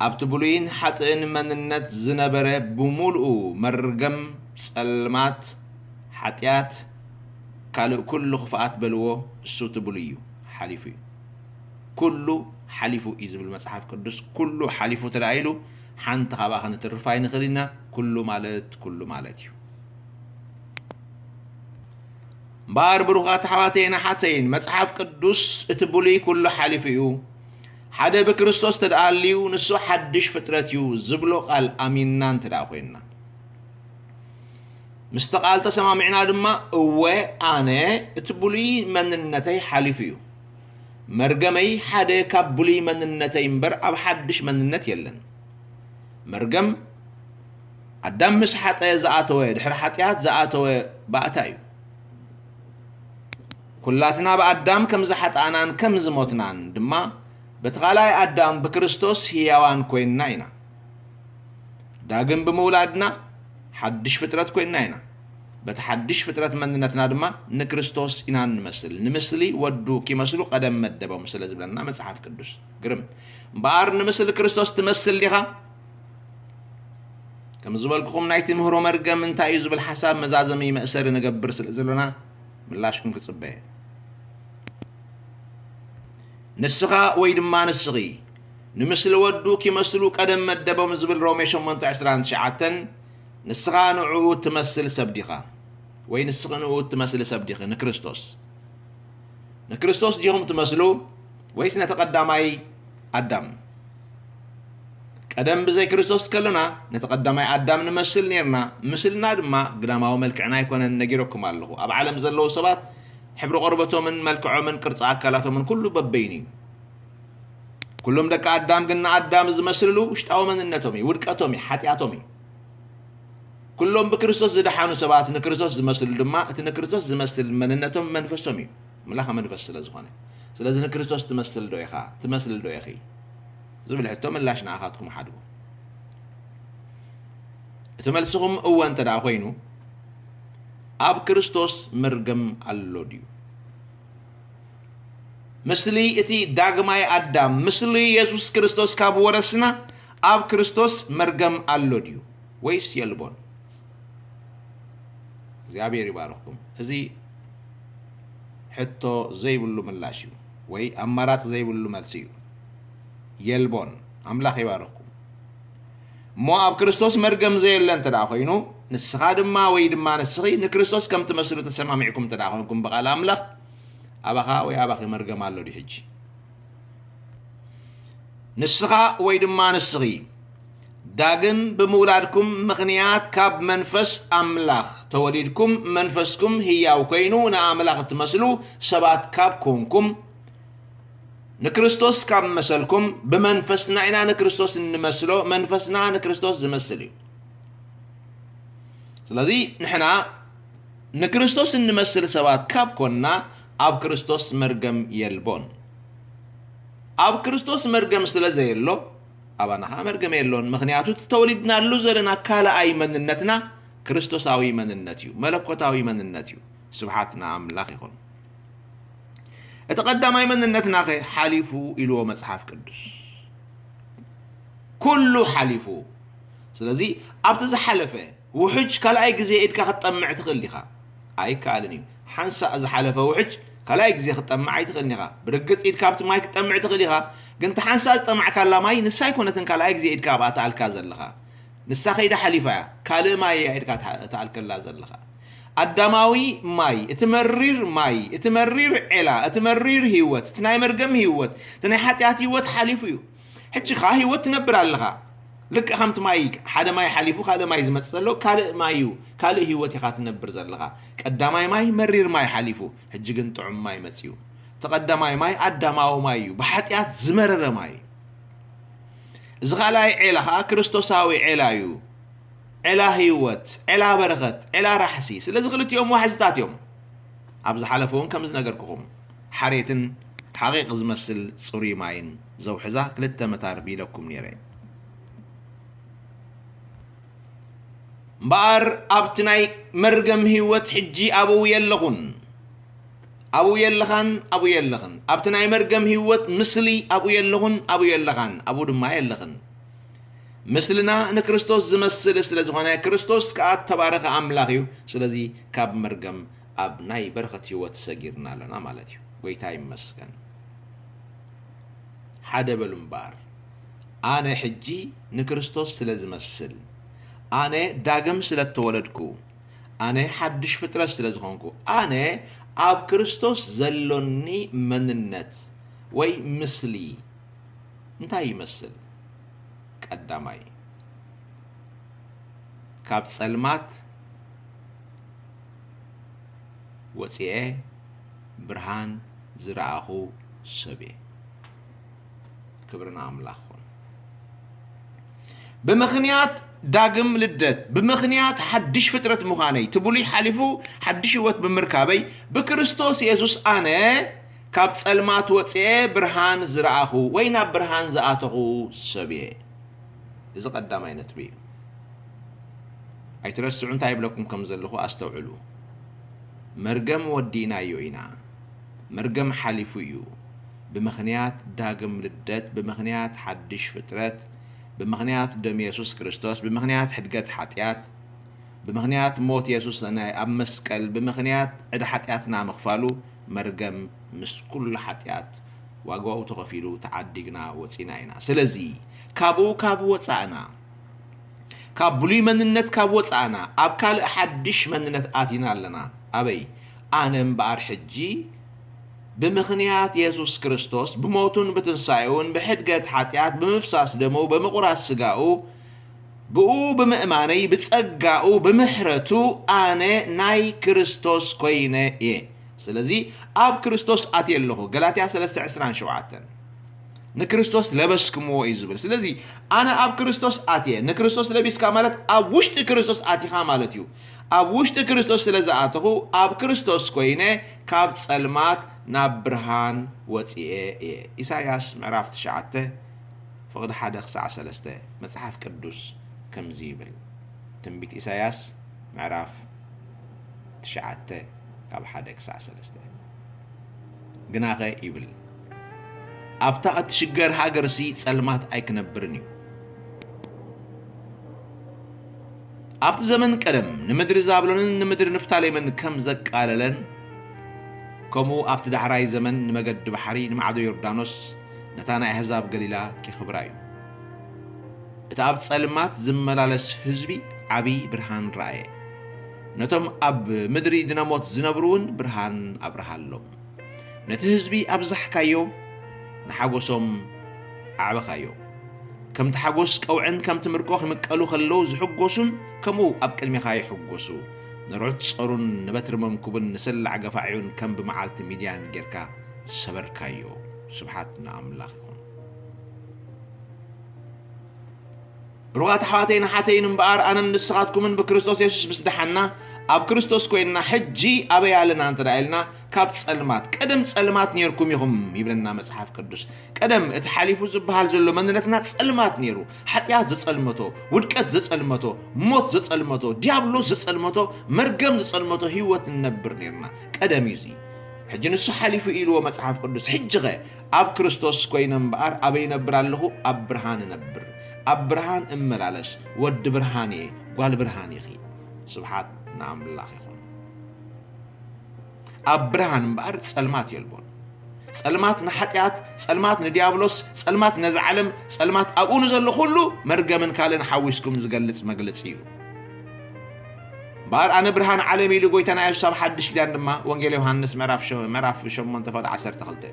ኣብቲ ብሉይን ሓጥእን መንነት ዝነበረ ብምሉኡ መርገም፣ ጸልማት፣ ሓጢኣት፣ ካልእ ኩሉ ክፍኣት በልዎ፣ እሱ እቲ ብሉይ እዩ፣ ሓሊፉ እዩ። ኩሉ ሓሊፉ እዩ ዝብል መጽሓፍ ቅዱስ። ኩሉ ሓሊፉ ተደኣ ኢሉ ሓንቲ ካብኣ ክንትርፍ ኣይንኽእል ኢና። ኩሉ ማለት ኩሉ ማለት እዩ። እምበኣር ብሩኻት ኣሕዋተይን ኣሓተይን፣ መጽሓፍ ቅዱስ እቲ ብሉይ ኩሉ ሓሊፉ እዩ፣ ሓደ ብክርስቶስ ተደኣልዩ ንሱ ሓድሽ ፍጥረት እዩ ዝብሎ ቃል ኣሚንና እንተ ደኣ ኮይንና፣ ምስቲ ቃል ተሰማሚዕና ድማ፣ እወ ኣነ እቲ ብሉይ መንነተይ ሓሊፉ እዩ፣ መርገመይ ሓደ ካብ ብሉይ መንነተይ እምበር ኣብ ሓድሽ መንነት የለን። መርገም ኣዳም ምስ ሓጠ ዝኣተወ፣ ድሕሪ ሓጢኣት ዝኣተወ ባእታ እዩ። ኩላትና ብኣዳም ከም ዝሓጣእናን ከም ዝሞትናን ድማ በቲ ካልኣይ ኣዳም ብክርስቶስ ህያዋን ኮይንና ኢና። ዳግም ብምውላድና ሓድሽ ፍጥረት ኮይንና ኢና። በቲ ሓድሽ ፍጥረት መንነትና ድማ ንክርስቶስ ኢና እንመስል። ንምስሊ ወዱ ኪመስሉ ቀደም መደቦም ስለ ዝብለና መጽሓፍ ቅዱስ። ግርም። እምበኣር ንምስሊ ክርስቶስ ትመስል ዲኻ? ከም ዝበልኩኹም ናይ ትምህሮ መርገም እንታይ እዩ ዝብል ሓሳብ መዛዘሚ መእሰሪ ንገብር ስለ ዘለና ምላሽኩም ክጽበየ። ንስኻ ወይ ድማ ንስኺ ንምስሊ ወዱ ኪመስሉ ቀደም መደቦም ዝብል ሮሜ ሸሞንተ ዕስራን ትሽዓተን፣ ንስኻ ንዕኡ ትመስል ሰብ ዲኻ? ወይ ንስኺ ንዕኡ ትመስሊ ሰብ ዲኺ ንክርስቶስ? ንክርስቶስ ዲኹም ትመስሉ ወይስ ነቲ ቀዳማይ ኣዳም? ቀደም ብዘይ ክርስቶስ ከለና ነቲ ቀዳማይ ኣዳም ንመስል ኔርና፣ ምስልና ድማ ግዳማዊ መልክዕና ኣይኮነን፣ ነጊረኩም ኣለኹ። ኣብ ዓለም ዘለዉ ሰባት ሕብሪ ቆርበቶምን መልክዖምን ቅርጺ ኣካላቶምን ኩሉ በበይኑ እዩ። ኩሎም ደቂ ኣዳም ግን ንኣዳም ዝመስልሉ ውሽጣዊ መንነቶም እዩ፣ ውድቀቶም እዩ፣ ሓጢኣቶም እዩ። ኩሎም ብክርስቶስ ዝደሓኑ ሰባት ንክርስቶስ ዝመስሉ ድማ እቲ ንክርስቶስ ዝመስል መንነቶም መንፈሶም እዩ፣ ኣምላኽ መንፈስ ስለ ዝኾነ። ስለዚ ንክርስቶስ ትመስል ዶ ኢኻ? ትመስል ዶ ኢኺ? ዝብል ሕቶ ምላሽ ንኣኻትኩም ሓድጉ። እቲ መልስኹም እወ እንተ ደኣ ኮይኑ፣ ኣብ ክርስቶስ መርገም ኣሎ ድዩ? ምስሊ እቲ ዳግማይ ኣዳም፣ ምስሊ የሱስ ክርስቶስ ካብ ወረስና፣ ኣብ ክርስቶስ መርገም ኣሎ ድዩ? ወይስ የልቦን? እግዚኣብሔር ይባርኽኩም። እዚ ሕቶ ዘይብሉ ምላሽ እዩ፣ ወይ ኣማራጺ ዘይብሉ መልሲ እዩ። የልቦን። ኣምላኽ ይባርኽኩም። እሞ ኣብ ክርስቶስ መርገም ዘየለ እንተ ደኣ ኮይኑ፣ ንስኻ ድማ ወይ ድማ ንስኺ ንክርስቶስ ከም ትመስሉ ተሰማሚዕኩም እንተ ደኣ ኮይንኩም ብቓል ኣምላኽ፣ ኣባኻ ወይ ኣባኺ መርገም ኣሎ ድዩ ሕጂ? ንስኻ ወይ ድማ ንስኺ ዳግም ብምውላድኩም ምኽንያት ካብ መንፈስ ኣምላኽ ተወሊድኩም፣ መንፈስኩም ህያው ኮይኑ ንኣምላኽ እትመስሉ ሰባት ካብ ኮንኩም፣ ንክርስቶስ ካብ መሰልኩም፣ ብመንፈስና ኢና ንክርስቶስ እንመስሎ፣ መንፈስና ንክርስቶስ ዝመስል እዩ። ስለዚ ንሕና ንክርስቶስ እንመስል ሰባት ካብ ኮንና፣ ኣብ ክርስቶስ መርገም የልቦን። ኣብ ክርስቶስ መርገም ስለ ዘየሎ፣ ኣባና ኸዓ መርገም የሎን። ምኽንያቱ እቲ ተወሊድናሉ ዘለና ካልኣይ መንነትና ክርስቶሳዊ መንነት እዩ፣ መለኮታዊ መንነት እዩ። ስብሓት ንኣምላኽ ይኹን። እቲ ቀዳማይ መንነትናኸ ሓሊፉ ኢልዎ መጽሓፍ ቅዱስ። ኩሉ ሓሊፉ። ስለዚ ኣብቲ ዝሓለፈ ውሕጅ ካልኣይ ግዜ ኢድካ ክትጠምዕ ትኽእል ዲኻ? ኣይከኣልን እዩ። ሓንሳእ ዝሓለፈ ውሕጅ ካልኣይ ግዜ ክትጠምዕ ኣይትኽእልን ኢኻ። ብርግጽ ኢድካ ኣብቲ ማይ ክትጠምዕ ትኽእል ኢኻ፣ ግን እቲ ሓንሳእ ዝጠማዕካላ ማይ ንሳ ኣይኮነትን ካልኣይ ግዜ ኢድካ ኣብኣ ትኣልካ ዘለኻ። ንሳ ከይዳ ሓሊፋ እያ። ካልእ ማይ እያ ኢድካ ትኣ-፣ ትኣልከላ ዘለኻ። ኣዳማዊ ማይ፣ እቲ መሪር ማይ፣ እቲ መሪር ዔላ፣ እቲ መሪር ህይወት፣ እቲ ናይ መርገም ህይወት፣ እቲ ናይ ሓጢኣት ህይወት ሓሊፉ እዩ። ሕጂ ኸኣ ህይወት ትነብር ኣለኻ። ልክዕ ከምቲ ማይ፣ ሓደ ማይ ሓሊፉ ካልእ ማይ ዝመጽእ ዘሎ ካልእ ማይ እዩ። ካልእ ህይወት ኢኻ ትነብር ዘለኻ። ቀዳማይ ማይ መሪር ማይ ሓሊፉ፣ ሕጂ ግን ጥዑም ማይ መጺኡ። እቲ ቀዳማይ ማይ ኣዳማዊ ማይ እዩ፣ ብሓጢኣት ዝመረረ ማይ። እዚ ካልኣይ ዔላ ኸኣ ክርስቶሳዊ ዔላ እዩ። ዔላ ህይወት፣ ዔላ በረኸት፣ ዔላ ራሕሲ። ስለዚ ክልቲኦም ዋሕዝታት እዮም። ኣብ ዝሓለፈ እውን ከም ዝነገርኩኹም፣ ሓሬትን ሓቒቕ ዝመስል ጽሩይ ማይን ዘውሕዛ ክልተ መታርብ ኢለኩም ነይረ። እምበኣር ኣብቲ ናይ መርገም ህይወት ሕጂ ኣብኡ የለኹን። ኣብኡ የለኻን፣ ኣብኡ የለኽን። ኣብቲ ናይ መርገም ህይወት ምስሊ ኣብኡ የለኹን፣ ኣብኡ የለኻን፣ ኣብኡ ድማ የለኽን። ምስልና ንክርስቶስ ዝመስል ስለ ዝኾነ፣ ክርስቶስ ከኣ እተባረኸ ኣምላኽ እዩ። ስለዚ ካብ መርገም ኣብ ናይ በረኸት ህይወት ሰጊርና ኣለና ማለት እዩ። ጎይታ ይመስገን። ሓደ በሉ እምበኣር፣ ኣነ ሕጂ ንክርስቶስ ስለ ዝመስል፣ ኣነ ዳግም ስለ እተወለድኩ፣ ኣነ ሓድሽ ፍጥረት ስለ ዝኾንኩ፣ ኣነ ኣብ ክርስቶስ ዘሎኒ መንነት ወይ ምስሊ እንታይ ይመስል? ቀዳማይ፣ ካብ ጸልማት ወጺኤ ብርሃን ዝረኣኹ ሰብ እየ። ክብሪ ንኣምላኽ ይኹን። ብምኽንያት ዳግም ልደት፣ ብምኽንያት ሓድሽ ፍጥረት ምዃነይ፣ እቲ ብሉይ ሓሊፉ ሓድሽ ህይወት ብምርካበይ፣ ብክርስቶስ የሱስ ኣነ ካብ ጸልማት ወጺኤ ብርሃን ዝረኣኹ ወይ ናብ ብርሃን ዝኣተኹ ሰብ እየ። እዚ ቀዳማይ ነጥቢ እዩ። ኣይትረስዑ እንታይ ይብለኩም ከም ዘለኹ ኣስተውዕሉ። መርገም ወዲእናዮ ኢና። መርገም ሓሊፉ እዩ። ብምኽንያት ዳግም ልደት፣ ብምኽንያት ሓድሽ ፍጥረት፣ ብምኽንያት ደም የሱስ ክርስቶስ፣ ብምኽንያት ሕድገት ሓጢኣት፣ ብምኽንያት ሞት የሱስ ናይ ኣብ መስቀል፣ ብምኽንያት ዕዳ ሓጢኣትና ምኽፋሉ፣ መርገም ምስ ኩሉ ሓጢኣት ዋጋኡ ተኸፊሉ ተዓዲግና ወጺና ኢና። ስለዚ ካብኡ ካብ ወጻእና፣ ካብ ብሉይ መንነት ካብ ወጻእና፣ ኣብ ካልእ ሓድሽ መንነት ኣቲና ኣለና። ኣበይ? ኣነ እምበኣር ሕጂ ብምኽንያት የሱስ ክርስቶስ፣ ብሞቱን ብትንሳኤኡን፣ ብሕድገት ሓጢኣት፣ ብምፍሳስ ደሙ፣ ብምቑራስ ስጋኡ፣ ብኡ ብምእማነይ፣ ብጸጋኡ፣ ብምሕረቱ ኣነ ናይ ክርስቶስ ኮይነ እየ። ስለዚ ኣብ ክርስቶስ ኣትየ ኣለኹ። ገላትያ ሰለስተ ዕስራን ሸውዓተን። ንክርስቶስ ለበስክምዎ እዩ ዝብል። ስለዚ ኣነ ኣብ ክርስቶስ ኣትየ፣ ንክርስቶስ ለቢስካ ማለት ኣብ ውሽጢ ክርስቶስ ኣቲኻ ማለት እዩ። ኣብ ውሽጢ ክርስቶስ ስለ ዝኣተኹ፣ ኣብ ክርስቶስ ኮይነ ካብ ጸልማት ናብ ብርሃን ወጺኤ እየ። ኢሳይያስ ምዕራፍ ትሽዓተ ፍቕዲ ሓደ ክሳዕ ሰለስተ መጽሓፍ ቅዱስ ከምዚ ይብል። ትንቢት ኢሳይያስ ምዕራፍ ትሽዓተ ካብ ሓደ ክሳዕ ሰለስተ። ግናኸ ይብል፣ ኣብታ እትሽገር ሃገርሲ ጸልማት ኣይክነብርን እዩ። ኣብቲ ዘመን ቀደም ንምድሪ ዛብሎንን ንምድሪ ንፍታሌምን ከም ዘቃለለን፣ ከምኡ ኣብቲ ዳሕራይ ዘመን ንመገዲ ባሕሪ ንማዕዶ ዮርዳኖስ ነታ ናይ ኣህዛብ ገሊላ ኬኽብራ እዩ። እቲ ኣብ ጸልማት ዝመላለስ ህዝቢ ዓቢ ብርሃን ረኣየ። ነቶም ኣብ ምድሪ ድነ ሞት ዝነብሩ እውን ብርሃን ኣብርሃሎም። ነቲ ህዝቢ ኣብዛሕካዮ፣ ንሓጎሶም ኣዕበኻዮ። ከምቲ ሓጎስ ቀውዕን ከምቲ ምርኮ ክምቀሉ ከለዉ ዝሕጎሱን፣ ከምኡ ኣብ ቅድሜኻ ይሕጎሱ። ንርዑት ጾሩን ንበትሪ መንኩቡን ንስላዕ ገፋዒኡን ከም ብመዓልቲ ሚድያን ጌርካ ሰበርካዮ። ስብሓት ንኣምላኽ ይኹን። ብሩኻት ኣሕዋተይን ኣሓተይን እምበኣር፣ ኣነን ንስኻትኩምን ብክርስቶስ የሱስ ምስ ደሓና፣ ኣብ ክርስቶስ ኮይንና፣ ሕጂ ኣበይ ኣለና እንተ ደኣ ኢልና፣ ካብ ጸልማት፣ ቀደም ጸልማት ኔርኩም ኢኹም ይብለና መጽሓፍ ቅዱስ። ቀደም እቲ ሓሊፉ ዝበሃል ዘሎ መንነትና ጸልማት ኔሩ፣ ሓጢኣት ዘጸልመቶ፣ ውድቀት ዘጸልመቶ፣ ሞት ዘጸልመቶ፣ ዲያብሎስ ዘጸልመቶ፣ መርገም ዘጸልመቶ ህይወት ንነብር ኔርና። ቀደም እዩ እዚ። ሕጂ ንሱ ሓሊፉ ኢልዎ መጽሓፍ ቅዱስ። ሕጂኸ ኣብ ክርስቶስ ኮይነ እምበኣር ኣበይ እነብር ኣለኹ? ኣብ ብርሃን እነብር። ኣብ ብርሃን እመላለስ። ወዲ ብርሃን እየ፣ ጓል ብርሃን ኢኺ። ስብሓት ንኣምላኽ ይኹን። ኣብ ብርሃን እምበኣር ጸልማት የልቦን። ጸልማት ንሓጢኣት፣ ጸልማት ንዲያብሎስ፣ ጸልማት ነዚ ዓለም፣ ጸልማት ኣብኡ ንዘሎ ኩሉ መርገምን ካልእን ሓዊስኩም ዝገልጽ መግለጺ እዩ። እምበኣር ኣነ ብርሃን ዓለም ኢሉ ጎይታና የሱስ ኣብ ሓድሽ ኪዳን ድማ ወንጌል ዮሃንስ ምዕራፍ ሸ-፣ ምዕራፍ ሸሞንተ ፍቕዲ ዓሰርተ ክልተ።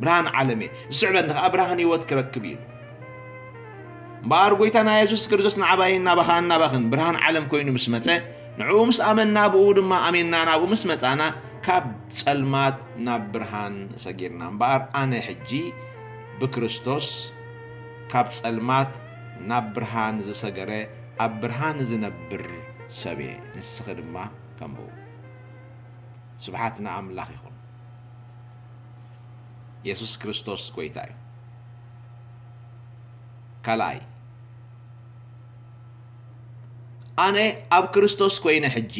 ብርሃን ዓለም እየ፣ ዝስዕበኒ ኸኣ ብርሃን ህይወት ክረክብ እዩ። እምበኣር ጎይታና የሱስ ክርስቶስ ንዓባይን ናባኻን ናባኽን ብርሃን ዓለም ኮይኑ ምስ መጸ፣ ንዕኡ ምስ ኣመንና ብኡ ድማ ኣሜንና ናብኡ ምስ መጻና ካብ ጸልማት ናብ ብርሃን ሰጊርና። እምበኣር ኣነ ሕጂ ብክርስቶስ ካብ ጸልማት ናብ ብርሃን ዝሰገረ ኣብ ብርሃን ዝነብር ሰብ እየ። ንስኺ ድማ ከምኡ። ስብሓት ንኣምላኽ ይኹን። የሱስ ክርስቶስ ጎይታ እዩ። ካልኣይ፣ ኣነ ኣብ ክርስቶስ ኮይነ ሕጂ፣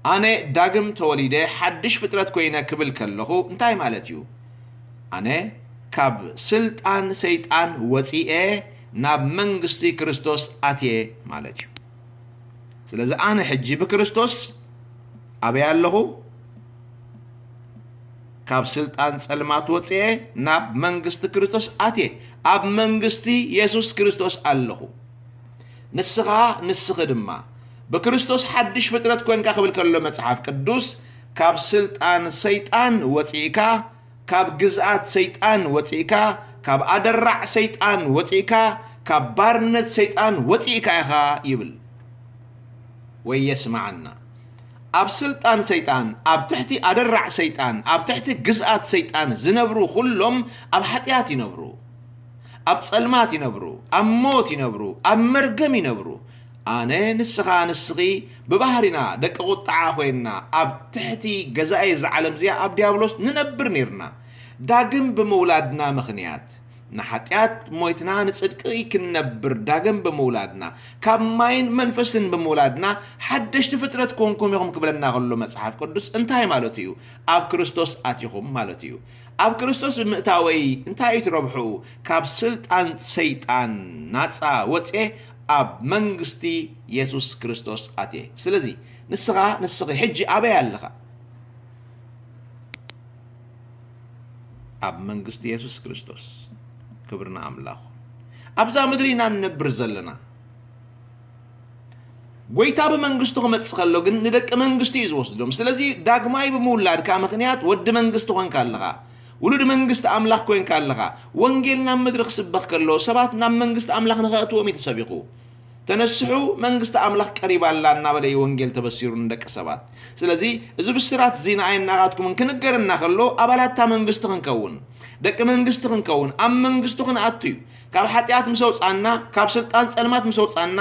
ኣነ ዳግም ተወሊደ ሓድሽ ፍጥረት ኮይነ ክብል ከለኹ እንታይ ማለት እዩ? ኣነ ካብ ስልጣን ሰይጣን ወጺኤ ናብ መንግስቲ ክርስቶስ ኣትየ ማለት እዩ። ስለዚ ኣነ ሕጂ ብክርስቶስ ኣበይ ኣለኹ? ካብ ስልጣን ጸልማት ወጽኤ ናብ መንግስቲ ክርስቶስ ኣትየ። ኣብ መንግስቲ የሱስ ክርስቶስ ኣለኹ። ንስኻ ንስኺ ድማ ብክርስቶስ ሓድሽ ፍጥረት ኮንካ ክብል ከሎ መጽሓፍ ቅዱስ ካብ ስልጣን ሰይጣን ወጺእካ፣ ካብ ግዝኣት ሰይጣን ወጺእካ፣ ካብ ኣደራዕ ሰይጣን ወጺእካ፣ ካብ ባርነት ሰይጣን ወጺእካ ኢኻ ይብል። ወይ የስማዓና። ኣብ ስልጣን ሰይጣን፣ ኣብ ትሕቲ ኣደራዕ ሰይጣን፣ ኣብ ትሕቲ ግዝኣት ሰይጣን ዝነብሩ ኩሎም ኣብ ሓጢኣት ይነብሩ፣ ኣብ ጸልማት ይነብሩ፣ ኣብ ሞት ይነብሩ፣ ኣብ መርገም ይነብሩ። ኣነ፣ ንስኻ፣ ንስኺ ብባህሪና ደቂ ቁጥዓ ኮይንና ኣብ ትሕቲ ገዛኢ እዛ ዓለም እዚኣ ኣብ ዲያብሎስ ንነብር ነይርና። ዳግም ብምውላድና ምኽንያት ንሓጢኣት ሞይትና ንጽድቂ ክንነብር ዳግም ብምውላድና፣ ካብ ማይን መንፈስን ብምውላድና ሓደሽቲ ፍጥረት ኮንኩም ኢኹም ክብለና ከሎ መጽሓፍ ቅዱስ እንታይ ማለቱ እዩ? ኣብ ክርስቶስ ኣቲኹም ማለቱ እዩ። ኣብ ክርስቶስ ብምእታወይ እንታይ እዩ እቲ ረብሕኡ? ካብ ስልጣን ሰይጣን ናጻ ወጽኤ ኣብ መንግስቲ የሱስ ክርስቶስ ኣትየ። ስለዚ ንስኻ ንስኺ ሕጂ ኣበይ ኣለኻ? ኣብ መንግስቲ የሱስ ክርስቶስ። ክብሪ ንኣምላኽ። ኣብዛ ምድሪ ኢና ንነብር ዘለና። ጎይታ ብመንግስቱ ክመጽእ ከሎ ግን ንደቂ መንግስቲ እዩ ዝወስዶም። ስለዚ ዳግማይ ብምውላድካ ምኽንያት ወዲ መንግስቲ ኮንካ ኣለኻ። ውሉድ መንግስቲ ኣምላኽ ኮንካ ኣለኻ። ወንጌል ናብ ምድሪ ክስበኽ ከሎ ሰባት ናብ መንግስቲ ኣምላኽ ንኸእትዎም እዩ ተሰቢኹ። ተነስሑ፣ መንግስቲ ኣምላኽ ቀሪባ ኣላ እናበለ እዩ ወንጌል ተበሲሩ ንደቂ ሰባት። ስለዚ እዚ ብስራት እዚ ንኣይ እናኻትኩምን ክንገረና ከሎ ኣባላት እታ መንግስቲ ክንከውን፣ ደቂ መንግስቲ ክንከውን፣ ኣብ መንግስቱ ክንኣቱ እዩ። ካብ ሓጢኣት ምስ ኣውጻና፣ ካብ ስልጣን ጸልማት ምስ ኣውጻና፣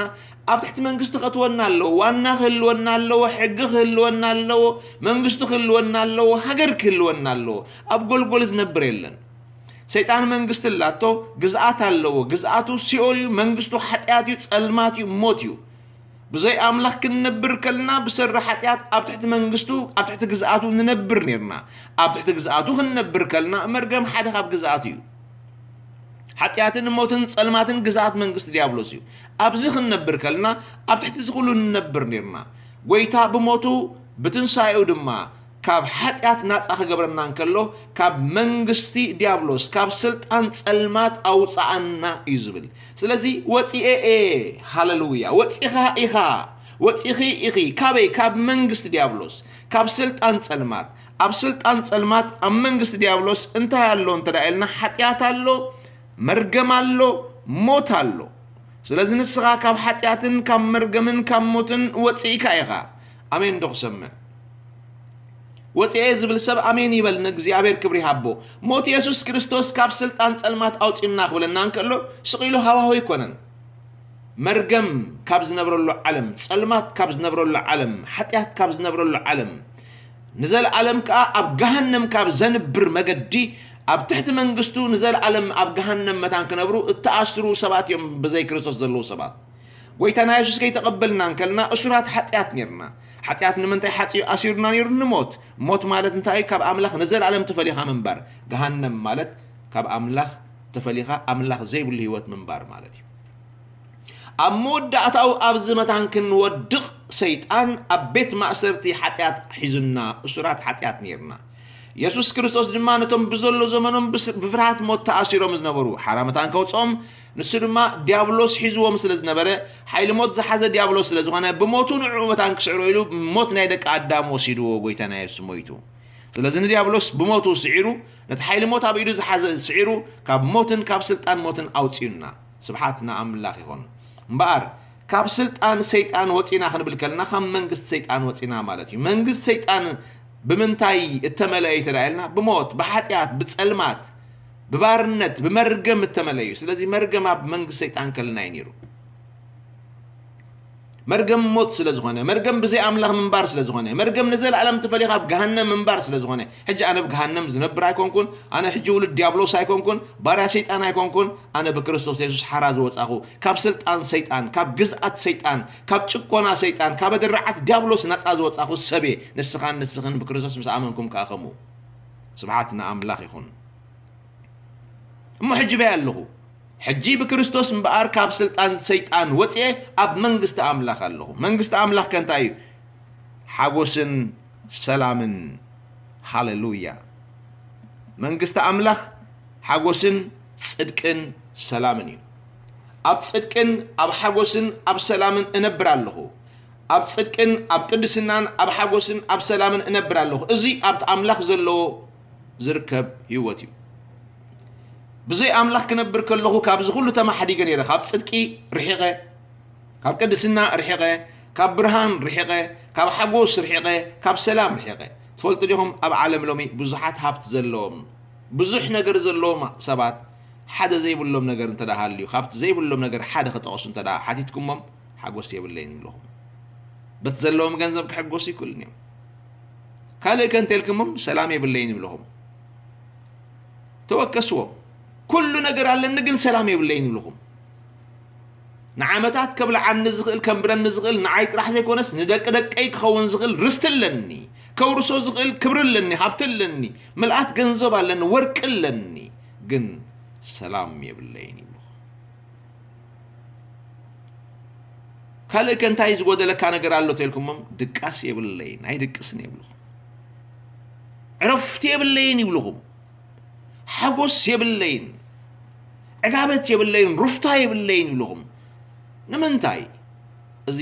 ኣብ ትሕቲ መንግስቲ ከእትወና ኣለዎ። ዋና ክህልወና ኣለዎ፣ ሕጊ ክህልወና ኣለዎ፣ መንግስቲ ክህልወና ኣለዎ፣ ሃገር ክህልወና ኣለዎ። ኣብ ጎልጎል ዝነብር የለን። ሰይጣን መንግስቲ ኣላቶ፣ ግዝኣት ኣለዎ። ግዝኣቱ ሲኦል እዩ፣ መንግስቱ ሓጢኣት እዩ፣ ጸልማት እዩ፣ ሞት እዩ። ብዘይ ኣምላኽ ክንነብር ከልና ብሰሪ ሓጢኣት ኣብ ትሕቲ መንግስቱ፣ ኣብ ትሕቲ ግዝኣቱ ንነብር ነይርና። ኣብ ትሕቲ ግዝኣቱ ክንነብር ከልና መርገም ሓደ ካብ ግዝኣቱ እዩ። ሓጢኣትን ሞትን ጸልማትን ግዝኣት መንግስቲ ዲያብሎስ እዩ። ኣብዚ ክንነብር ከልና ኣብ ትሕቲ እዚ ኩሉ ንነብር ነይርና። ጎይታ ብሞቱ ብትንሳኤኡ ድማ ካብ ሓጢኣት ናጻ ክገብረና እንከሎ፣ ካብ መንግስቲ ዲያብሎስ፣ ካብ ስልጣን ጸልማት ኣውጽኣና እዩ ዝብል። ስለዚ ወጺኤ እየ፣ ሃለሉያ፣ ወጺኻ ኢኻ፣ ወጺኺ ኢኺ። ካበይ? ካብ መንግስቲ ዲያብሎስ፣ ካብ ስልጣን ጸልማት። ኣብ ስልጣን ጸልማት፣ ኣብ መንግስቲ ዲያብሎስ እንታይ ኣሎ እንተ ደኣ ኢልና፣ ሓጢኣት ኣሎ፣ መርገም ኣሎ፣ ሞት ኣሎ። ስለዚ ንስኻ ካብ ሓጢኣትን ካብ መርገምን ካብ ሞትን ወጺእካ ኢኻ። ኣሜን ዶ ክሰምዕ? ወጺኤ ዝብል ሰብ ኣሜን ይበል፣ ንእግዚኣብሔር ክብሪ ይሃቦ። ሞት የሱስ ክርስቶስ ካብ ስልጣን ጸልማት ኣውጺኡና ክብለና እንከሎ፣ ስቕ ኢሉ ሃዋሁ ኣይኮነን። መርገም ካብ ዝነብረሉ ዓለም፣ ጸልማት ካብ ዝነብረሉ ዓለም፣ ሓጢኣት ካብ ዝነብረሉ ዓለም፣ ንዘለኣለም ከኣ ኣብ ገሃነም ካብ ዘንብር መገዲ፣ ኣብ ትሕቲ መንግስቱ ንዘለኣለም ኣብ ገሃነም መታን ክነብሩ እተኣስሩ ሰባት እዮም፣ ብዘይ ክርስቶስ ዘለዉ ሰባት። ጎይታና የሱስ ከይተቐበልና እንከልና እሱራት ሓጢኣት ኔርና። ሓጢኣት ንምንታይ ሓጺዩ ኣሲሩና ኔሩ? ንሞት። ሞት ማለት እንታይ እዩ? ካብ ኣምላኽ ንዘለኣለም ተፈሊኻ ምንባር። ገሃነም ማለት ካብ ኣምላኽ ተፈሊኻ ኣምላኽ ዘይብሉ ህይወት ምንባር ማለት እዩ። ኣብ መወዳእታኡ ኣብዚ መታን ክንወድቕ ሰይጣን ኣብ ቤት ማእሰርቲ ሓጢኣት ሒዙና፣ እሱራት ሓጢኣት ኔርና። የሱስ ክርስቶስ ድማ ነቶም ብዘሎ ዘመኖም ብስ-፣ ብፍርሃት ሞት ተኣሲሮም ዝነበሩ ሓራ መታን ከውጽኦም፣ ንሱ ድማ ዲያብሎስ ሒዝዎም ስለ ዝነበረ፣ ሓይሊ ሞት ዝሓዘ ዲያብሎስ ስለ ዝኾነ፣ ብሞቱ ንዕኡ መታን ክስዕሮ ኢሉ ሞት ናይ ደቂ ኣዳም ወሲድዎ፣ ጎይታና የሱስ ሞይቱ። ስለዚ ንዲያብሎስ ብሞቱ ስዒሩ፣ ነቲ ሓይሊ ሞት ኣብ ኢዱ ዝሓዘ ስዒሩ፣ ካብ ሞትን ካብ ስልጣን ሞትን ኣውጺኡና። ስብሓት ንኣምላኽ ይኹን። እምበኣር፣ ካብ ስልጣን ሰይጣን ወጺና ክንብል ከለና፣ ካብ መንግስቲ ሰይጣን ወጺና ማለት እዩ። መንግስቲ ሰይጣን ብምንታይ እተመልአ እዩ ተዳ ኢልና? ብሞት፣ ብሓጢኣት፣ ብጸልማት፣ ብባርነት፣ ብመርገም እተመልአ እዩ። ስለዚ መርገም ኣብ መንግስቲ ሰይጣን ከለና እዩ ነይሩ። መርገም ሞት ስለ ዝኾነ፣ መርገም ብዘይ ኣምላኽ ምንባር ስለ ዝኾነ፣ መርገም ንዘለኣለም ተፈሊኻ ኣብ ገሃነም ምንባር ስለ ዝኾነ፣ ሕጂ ኣነ ኣብ ገሃነም ዝነብር ኣይኮንኩን፣ ኣነ ሕጂ ውሉድ ዲያብሎስ ኣይኮንኩን፣ ባርያ ሰይጣን ኣይኮንኩን፣ ኣነ ብክርስቶስ የሱስ ሓራ ዝወጻኹ፣ ካብ ስልጣን ሰይጣን፣ ካብ ግዝኣት ሰይጣን፣ ካብ ጭቆና ሰይጣን፣ ካብ ኣደራዓት ዲያብሎስ ናጻ ዝወጻኹ ሰብ እየ። ንስኻን ንስኽን ብክርስቶስ ምስ ኣመንኩም ከኣ ከምኡ። ስብሓት ንኣምላኽ ይኹን። እሞ ሕጂ በይ ኣለኹ? ሕጂ ብክርስቶስ እምበኣር ካብ ስልጣን ሰይጣን ወፅኤ ኣብ መንግስቲ ኣምላኽ ኣለኹ። መንግስቲ ኣምላኽ ከ እንታይ እዩ? ሓጎስን ሰላምን። ሃሌሉያ። መንግስቲ ኣምላኽ ሓጎስን ጽድቅን ሰላምን እዩ። ኣብ ጽድቅን ኣብ ሓጎስን ኣብ ሰላምን እነብር ኣለኹ። ኣብ ጽድቅን ኣብ ቅድስናን ኣብ ሓጎስን ኣብ ሰላምን እነብር ኣለኹ። እዚ ኣብቲ ኣምላኽ ዘለዎ ዝርከብ ህይወት እዩ። ብዘይ ኣምላኽ ክነብር ከለኹ ካብዚ ኩሉ ተማሓዲገ ነይረ። ካብ ጽድቂ ርሒቐ፣ ካብ ቅድስና ርሒቐ፣ ካብ ብርሃን ርሒቐ፣ ካብ ሓጎስ ርሒቐ፣ ካብ ሰላም ርሒቐ። ትፈልጡ ዲኹም ኣብ ዓለም ሎሚ ብዙሓት ሃብቲ ዘለዎም፣ ብዙሕ ነገር ዘለዎም ሰባት ሓደ ዘይብሎም ነገር እንተ ደኣ ሃልዩ፣ ካብቲ ዘይብሎም ነገር ሓደ ክጠቕሱ እንተ ደኣ ሓቲትኩሞም ሓጎስ የብለይን ይብልኹም። በቲ ዘለዎም ገንዘብ ክሕጎሱ ይክእሉን እዮም። ካልእ ከ እንተልኩሞም ሰላም የብለይን ይብልኹም። ተወከስዎም። ኩሉ ነገር ኣለኒ ግን ሰላም የብለይን ይብልኹም። ንዓመታት ከብልዓኒ ዝኽእል ከንብረኒ ዝኽእል ንዓይ ጥራሕ ዘይኮነስ ንደቂ ደቀይ ክኸውን ዝኽእል ርስቲ ኣለኒ። ከውርሶ ዝኽእል ክብሪ ኣለኒ፣ ሃብቲ ኣለኒ፣ ምልኣት ገንዘብ ኣለኒ፣ ወርቂ ኣለኒ፣ ግን ሰላም የብለይን ይብልኹም። ካልእ ከ እንታይ ዝጎደለካ ነገር ኣሎ ተልኩሞም ድቃስ የብለይን፣ ኣይድቅስን የብልኹም። ዕረፍቲ የብለይን ይብልኹም። ሓጎስ የብለይን፣ ዕጋበት የብለይን፣ ሩፍታ የብለይን ይብልኹም። ንምንታይ? እዚ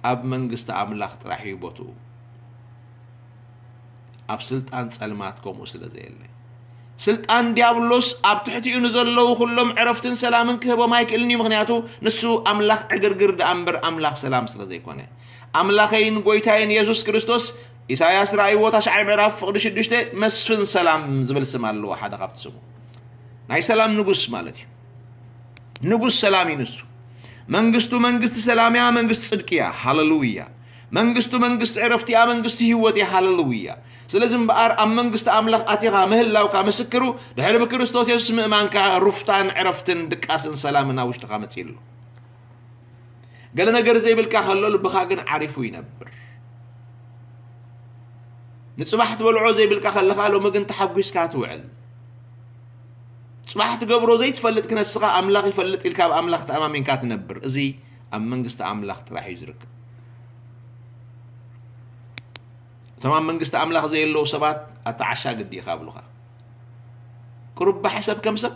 ኣብ መንግስቲ ኣምላኽ ጥራሕ እዩ ቦትኡ። ኣብ ስልጣን ጸልማት ከምኡ ስለ ዘየለ፣ ስልጣን ዲያብሎስ ኣብ ትሕቲኡ ንዘለዉ ኩሎም ዕረፍትን ሰላምን ክህቦም ኣይክእልን እዩ። ምኽንያቱ ንሱ ኣምላኽ ዕግርግር ደኣ እምበር ኣምላኽ ሰላም ስለ ዘይኮነ። ኣምላኸይን ጎይታይን የሱስ ክርስቶስ፣ ኢሳያስ ራእይዎ ታሽዓይ ምዕራፍ ፍቕዲ ሽዱሽተ፣ መስፍን ሰላም ዝብል ስም ኣለዎ፣ ሓደ ካብቲ ስሙ። ናይ ሰላም ንጉስ ማለት እዩ። ንጉስ ሰላም እዩ ንሱ። መንግስቱ መንግስቲ ሰላም እያ፣ መንግስቲ ጽድቂ እያ። ሃሌሉያ። መንግስቱ መንግስቲ ዕረፍቲ እያ፣ መንግስቲ ህይወት እያ። ሃሌሉያ። ስለዚ እምበኣር ኣብ መንግስቲ ኣምላኽ ኣቲኻ ምህላውካ ምስክሩ፣ ድሕሪ ብክርስቶስ የሱስ ምእማንካ ሩፍታን ዕረፍትን ድቃስን ሰላምን ኣብ ውሽጥኻ መጺኡ ኣሎ። ገለ ነገር ዘይብልካ ከሎ ልብኻ ግን ዓሪፉ ይነብር። ንጽባሕ ትበልዖ ዘይብልካ ከለኻ ሎሚ ግን ተሓጒስካ ትውዕል። ጽባሕ ትገብሮ ዘይትፈልጥ ክነስኻ ኣምላኽ ይፈልጥ ኢልካ ኣብ ኣምላኽ ተኣማሚንካ ትነብር። እዚ ኣብ መንግስቲ ኣምላኽ ጥራሕ እዩ ዝርከብ። እቶም ኣብ መንግስቲ ኣምላኽ ዘየለዉ ሰባት ኣታ ዓሻ ግዲ ኢኻ ይብሉኻ። ቁሩብ ብሓሰብ ከም ሰብ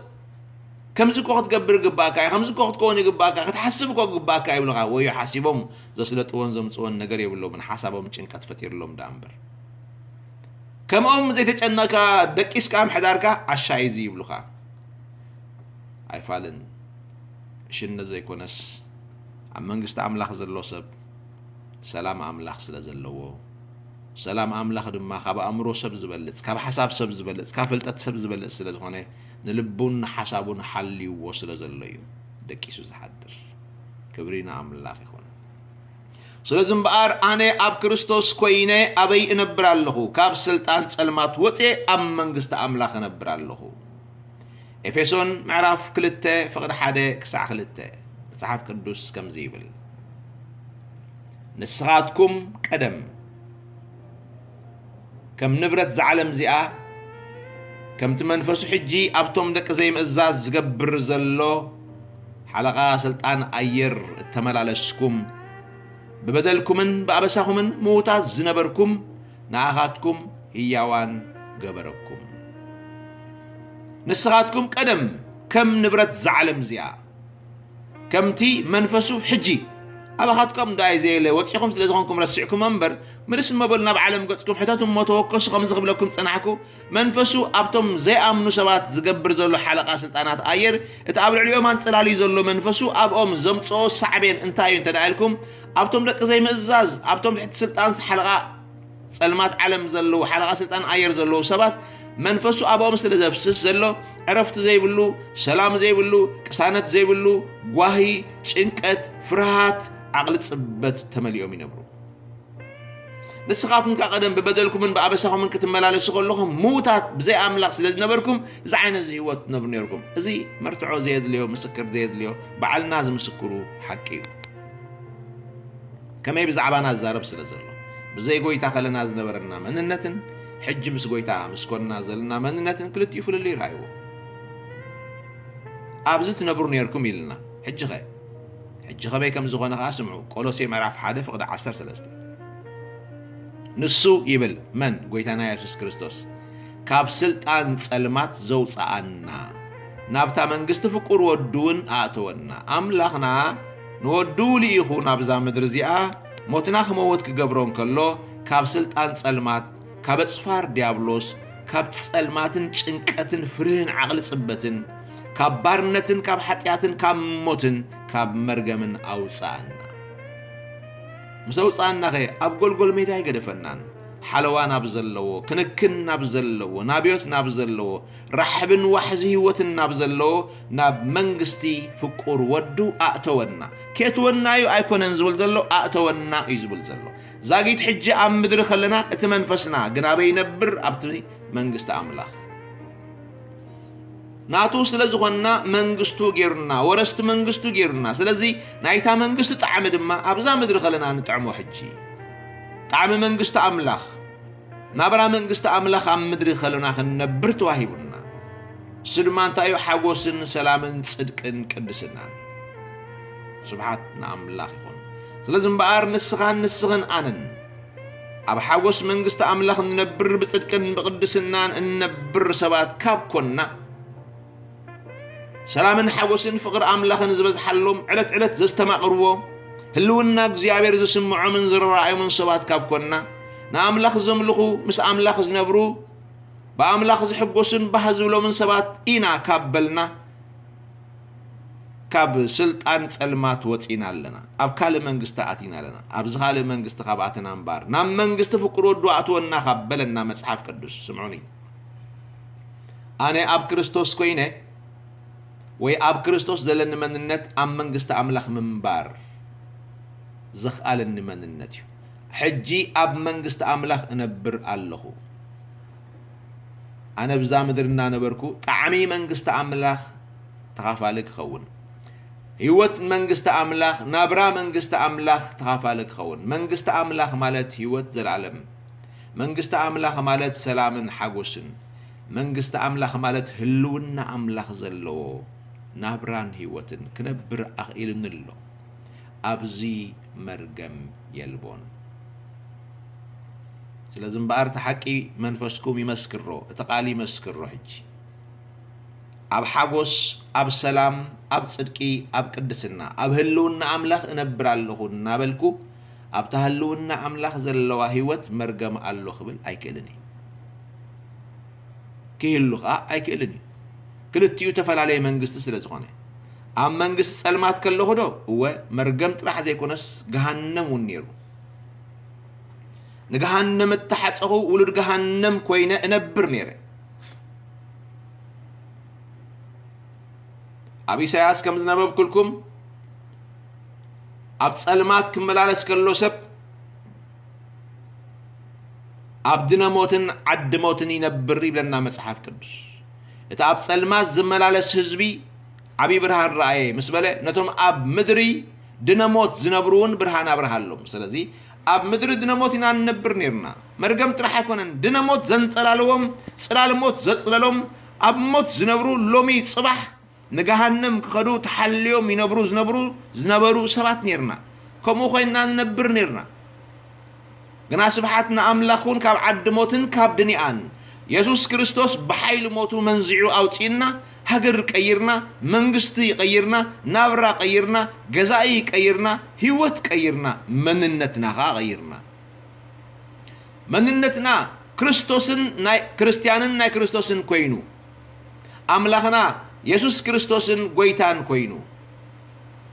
ከምዚ እኮ ክትገብር ይግባእካ እዩ፣ ከምዚ እኮ ክትከውን ይግባእካ፣ ክትሓስብ እኮ ይግባእካ ይብሉኻ። ወዮ ሓሲቦም ዘስለጥዎን ዘምጽዎን ነገር የብሎምን፣ ሓሳቦም ጭንቀት ፈጢርሎም ደኣ እምበር። ከምኦም ዘይተጨነካ ደቂስካ ምሕዳርካ ዓሻ እዩ እዚ ይብሉኻ። ኣይፋልን። ሽነት ዘይኮነስ ኣብ መንግስቲ ኣምላኽ ዘሎ ሰብ ሰላም ኣምላኽ ስለ ዘለዎ፣ ሰላም ኣምላኽ ድማ ካብ ኣእምሮ ሰብ ዝበልጽ፣ ካብ ሓሳብ ሰብ ዝበልጽ፣ ካብ ፍልጠት ሰብ ዝበልጽ ስለ ዝኾነ ንልቡን ንሓሳቡን ሓልይዎ ስለ ዘሎ እዩ ደቂሱ ዝሓድር። ክብሪ ንኣምላኽ ይኹን። ስለዚ እምበኣር ኣነ ኣብ ክርስቶስ ኮይነ ኣበይ እነብር ኣለኹ? ካብ ስልጣን ጸልማት ወጽየ ኣብ መንግስቲ ኣምላኽ እነብር ኣለኹ። ኤፌሶን ምዕራፍ ክልተ ፍቕዲ ሓደ ክሳዕ ክልተ መጽሓፍ ቅዱስ ከምዚ ይብል፣ ንስኻትኩም ቀደም ከም ንብረት እዛ ዓለም እዚኣ፣ ከምቲ መንፈሱ ሕጂ ኣብቶም ደቂ ዘይምእዛዝ ዝገብር ዘሎ ሓለቓ ስልጣን ኣየር እተመላለስኩም፣ ብበደልኩምን ብኣበሳኹምን ምዉታት ዝነበርኩም፣ ንኣኻትኩም ህያዋን ገበረኩም። ንስኻትኩም ቀደም ከም ንብረት እዛ ዓለም እዚኣ፣ ከምቲ መንፈሱ ሕጂ ኣባኻትኩም ደኣ እዩ ዘየለ፣ ወጺኹም ስለ ዝኾንኩም ረሲዕኩም እምበር፣ ምልስ እሞ በሉ ናብ ዓለም ገጽኩም ሕተቱ እሞ ተወከሱ፣ ከምዚ ክብለኩም ጸናሕኩ። መንፈሱ ኣብቶም ዘይኣምኑ ሰባት ዝገብር ዘሎ ሓለቓ ስልጣናት ኣየር፣ እቲ ኣብ ልዕሊኦም ኣንጸላልዩ ዘሎ መንፈሱ ኣብኦም ዘምጽኦ ሳዕቤን እንታይ እዩ እንተ ደኣ ኢልኩም፣ ኣብቶም ደቂ ዘይምእዛዝ፣ ኣብቶም ትሕቲ ስልጣን ሓለቓ ጸልማት ዓለም ዘለዉ፣ ሓለቓ ስልጣን ኣየር ዘለዉ ሰባት መንፈሱ ኣብኦም ስለ ዘፍስስ ዘሎ፣ ዕረፍቲ ዘይብሉ፣ ሰላም ዘይብሉ፣ ቅሳነት ዘይብሉ፣ ጓሂ፣ ጭንቀት፣ ፍርሃት፣ ዓቕሊ ጽበት ተመሊኦም ይነብሩ። ንስኻትኩም ከኣ ቀደም ብበደልኩምን ብኣበሳኹምን ክትመላለሱ ከለኹም ምዉታት ብዘይ ኣምላኽ ስለ ዝነበርኩም፣ እዚ ዓይነት እዚ ህይወት ትነብሩ ነርኩም። እዚ መርትዖ ዘየድልዮ፣ ምስክር ዘየድልዮ፣ ባዕልና ዝምስክሩ ሓቂ እዩ። ከመይ ብዛዕባና ዝዛረብ ስለ ዘሎ፣ ብዘይ ጎይታ ከለና ዝነበረና መንነትን ሕጂ ምስ ጎይታ ምስ ኮንና ዘለና መንነትን ክልቲኡ ፍልልይ ረኣይዎ። ኣብዚ ትነብሩ ነርኩም ኢልና። ሕጂ ኸ? ሕጂ ኸመይ ከም ዝኾነ ኸኣ ስምዑ። ቆሎሴ ምዕራፍ ሓደ ፍቕዲ ዓሰርተ ሰለስተ። ንሱ ይብል፣ መን? ጎይታና የሱስ ክርስቶስ፣ ካብ ስልጣን ጸልማት ዘውጽኣና፣ ናብታ መንግስቲ ፍቁር ወዱ እውን ኣእተወና። ኣምላኽና ንወዱ ልኢኹ ናብዛ ምድሪ እዚኣ ሞትና ክመወት ክገብሮ እንከሎ፣ ካብ ስልጣን ጸልማት፣ ካብ ኣጽፋር ዲያብሎስ፣ ካብ ጸልማትን ጭንቀትን ፍርህን ዓቕሊ ጽበትን፣ ካብ ባርነትን ካብ ሓጢኣትን ካብ ሞትን ካብ መርገምን ኣውጽኣና። ምስ ኣውጽኣናኸ ኣብ ጎልጎል ሜዳ ኣይገደፈናን። ሓለዋ ናብ ዘለዎ፣ ክንክን ናብ ዘለዎ፣ ናብዮት ናብ ዘለዎ፣ ራሕብን ዋሕዚ ህይወትን ናብ ዘለዎ፣ ናብ መንግስቲ ፍቁር ወዱ ኣእተወና። ኬትወና እዩ ኣይኮነን ዝብል ዘሎ፣ ኣእተወና እዩ ዝብል ዘሎ። ዛጊት ሕጂ ኣብ ምድሪ ከለና እቲ መንፈስና ግን ኣበይ ይነብር? ኣብቲ መንግስቲ ኣምላኽ። ናቱ ስለ ዝኾንና መንግስቱ ጌሩና፣ ወረስቲ መንግስቱ ጌሩና። ስለዚ ናይታ መንግስቲ ጣዕሚ ድማ ኣብዛ ምድሪ ከለና ንጥዕሞ። ሕጂ ጣዕሚ መንግስቲ ኣምላኽ፣ ናብራ መንግስቲ ኣምላኽ ኣብ ምድሪ ከለና ክንነብር ተዋሂቡና። እሱ ድማ እንታይ እዩ? ሓጎስን ሰላምን ጽድቅን ቅድስናን። ስብሓት ንኣምላኽ ይኹን። ስለዚ እምበኣር ንስኻን ንስኽን ኣነን ኣብ ሓጎስ መንግስቲ ኣምላኽ እንነብር፣ ብጽድቅን ብቅድስናን እንነብር ሰባት ካብ ኮንና፣ ሰላምን ሓጎስን ፍቕሪ ኣምላኽን ዝበዝሓሎም፣ ዕለት ዕለት ዘስተማቕርዎ፣ ህልውና እግዚኣብሔር ዝስምዖምን ዝረኣዮምን ሰባት ካብ ኮንና፣ ንኣምላኽ ዘምልኹ፣ ምስ ኣምላኽ ዝነብሩ፣ ብኣምላኽ ዝሕጎሱን ባህ ዝብሎምን ሰባት ኢና ካብ በልና፣ ካብ ስልጣን ጸልማት ወጺና ኣለና። ኣብ ካልእ መንግስቲ ኣቲና ኣለና። ኣብዚ ካልእ መንግስቲ ካብ ኣተና እምበኣር፣ ናብ መንግስቲ ፍቁር ወዱ ኣእትወና ካብ በለና መጽሓፍ ቅዱስ፣ ስምዑኒ። ኣነ ኣብ ክርስቶስ ኮይነ፣ ወይ ኣብ ክርስቶስ ዘለኒ መንነት ኣብ መንግስቲ ኣምላኽ ምንባር ዘኽኣለኒ መንነት እዩ። ሕጂ ኣብ መንግስቲ ኣምላኽ እነብር ኣለኹ። ኣነ ብዛ ምድሪ እናነበርኩ ጣዕሚ መንግስቲ ኣምላኽ ተኻፋሊ ክኸውን፣ ህይወት መንግስቲ ኣምላኽ፣ ናብራ መንግስቲ ኣምላኽ ተኻፋሊ ክኸውን። መንግስቲ ኣምላኽ ማለት ህይወት ዘላለም። መንግስቲ ኣምላኽ ማለት ሰላምን ሓጎስን። መንግስቲ ኣምላኽ ማለት ህልውና ኣምላኽ ዘለዎ ናብራን ህይወትን ክነብር ኣኽኢሉኒ ኣሎ። ኣብዚ መርገም የልቦን። ስለዚ እምበኣር እቲ ሓቂ መንፈስኩም ይመስክሮ፣ እቲ ቃል ይመስክሮ። ሕጂ ኣብ ሓጎስ፣ ኣብ ሰላም፣ ኣብ ጽድቂ፣ ኣብ ቅድስና፣ ኣብ ህልውና ኣምላኽ እነብር ኣለኹ እናበልኩ፣ ኣብታ ህልውና ኣምላኽ ዘለዋ ህይወት መርገም ኣሎ ክብል ኣይክእልን እየ። ክህሉ ኸኣ ኣይክእልን እዩ። ክልቲኡ ተፈላለየ መንግስቲ ስለ ዝኾነ። ኣብ መንግስቲ ጸልማት ከለኹ ዶ? እወ፣ መርገም ጥራሕ ዘይኮነስ ገሃነም እውን ነይሩ። ንገሃነም እተሓጸኹ ውሉድ ገሃነም ኮይነ እነብር ነይረ። ኣብ ኢሳያስ ከም ዝነበብኩልኩም፣ ኣብ ጸልማት ክመላለስ ከሎ ሰብ፣ ኣብ ድነ ሞትን ዓዲ ሞትን ይነብር ይብለና መጽሓፍ ቅዱስ። እቲ ኣብ ጸልማት ዝመላለስ ህዝቢ ዓቢ ብርሃን ረኣየ ምስ በለ፣ ነቶም ኣብ ምድሪ ድነ ሞት ዝነብሩ እውን ብርሃን ኣብርሃሎም። ስለዚ ኣብ ምድሪ ድነ ሞት ኢና ንነብር ነይርና። መርገም ጥራሕ ኣይኮነን፣ ድነ ሞት ዘንጸላልዎም፣ ጽላል ሞት ዘጽለሎም፣ ኣብ ሞት ዝነብሩ ሎሚ ጽባሕ ንገሃነም ክኸዱ ተሓልዮም ይነብሩ ዝነብሩ፣ ዝነበሩ ሰባት ነይርና። ከምኡ ኮይንና ንነብር ነይርና። ግና ስብሓት ንኣምላኽ እውን ካብ ዓዲ ሞትን ካብ ድኒኣን። የሱስ ክርስቶስ ብሓይሊ ሞቱ መንዚዑ ኣውጺእና፣ ሃገር ቀይርና፣ መንግስቲ ቀይርና፣ ናብራ ቀይርና፣ ገዛኢ ቀይርና፣ ህይወት ቀይርና፣ መንነትና ኸኣ ቀይርና። መንነትና ክርስቶስን ናይ ክርስትያንን ናይ ክርስቶስን ኮይኑ፣ ኣምላኽና የሱስ ክርስቶስን ጎይታን ኮይኑ፣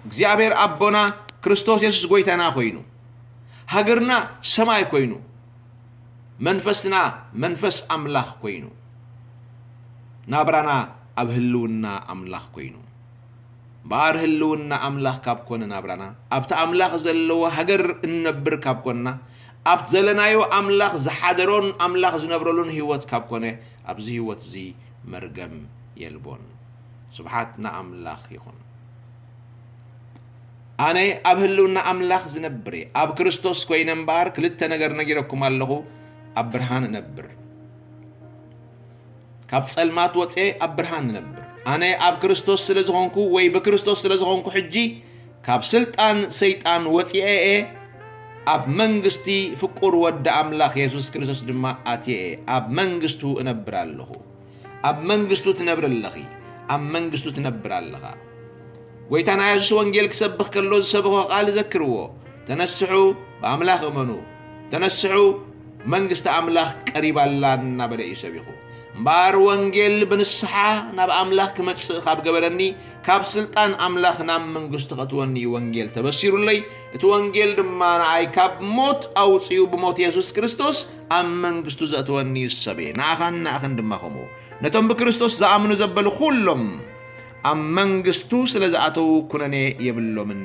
እግዚኣብሔር ኣቦና ክርስቶስ የሱስ ጎይታና ኮይኑ፣ ሃገርና ሰማይ ኮይኑ፣ መንፈስና መንፈስ ኣምላኽ ኮይኑ፣ ናብራና ኣብ ህልውና ኣምላኽ ኮይኑ። እምበኣር ህልውና ኣምላኽ ካብ ኮነ ናብራና፣ ኣብቲ ኣምላኽ ዘለዎ ሃገር እንነብር ካብ ኮንና፣ ኣብቲ ዘለናዮ ኣምላኽ ዝሓደሮን ኣምላኽ ዝነብረሉን ህይወት ካብ ኮነ፣ ኣብዚ ህይወት እዚ መርገም የልቦን። ስብሓት ንኣምላኽ ይኹን። ኣነ ኣብ ህልውና ኣምላኽ ዝነብር እየ። ኣብ ክርስቶስ ኮይነ እምበኣር ክልተ ነገር ነጊረኩም ኣለኹ፣ ኣብ ብርሃን እነብር። ካብ ጸልማት ወጽኤ ኣብ ብርሃን እነብር። ኣነ ኣብ ክርስቶስ ስለ ዝኾንኩ ወይ ብክርስቶስ ስለ ዝኾንኩ ሕጂ ካብ ስልጣን ሰይጣን ወፂኤ እየ፣ ኣብ መንግስቲ ፍቁር ወዲ ኣምላኽ የሱስ ክርስቶስ ድማ ኣትየ እየ። ኣብ መንግስቱ እነብር ኣለኹ። ኣብ መንግስቱ ትነብር ኣለኺ። ኣብ መንግስቱ ትነብር ኣለኻ። ጎይታና የሱስ ወንጌል ክሰብኽ ከሎ ዝሰበኾ ቃል ዘክርዎ። ተነስሑ፣ ብኣምላኽ እመኑ። ተነስሑ፣ መንግስቲ ኣምላኽ ቀሪባ ኣላ እናበለ እዩ ሰቢኹ። እምበኣር ወንጌል ብንስሓ ናብ ኣምላኽ ክመጽእ ካብ ገበረኒ፣ ካብ ስልጣን ኣምላኽ ናብ መንግስቱ ከእትወኒ እዩ ወንጌል ተበሲሩለይ። እቲ ወንጌል ድማ ንኣይ ካብ ሞት ኣውጺኡ ብሞት የሱስ ክርስቶስ ኣብ መንግስቱ ዘእትወኒ እዩ ሰብየ። ንኣኻን ንኣኽን ድማ ከምኡ። ነቶም ብክርስቶስ ዝኣምኑ ዘበሉ ኩሎም ኣብ መንግስቱ ስለ ዝኣተዉ ኩነኔ የብሎምን፣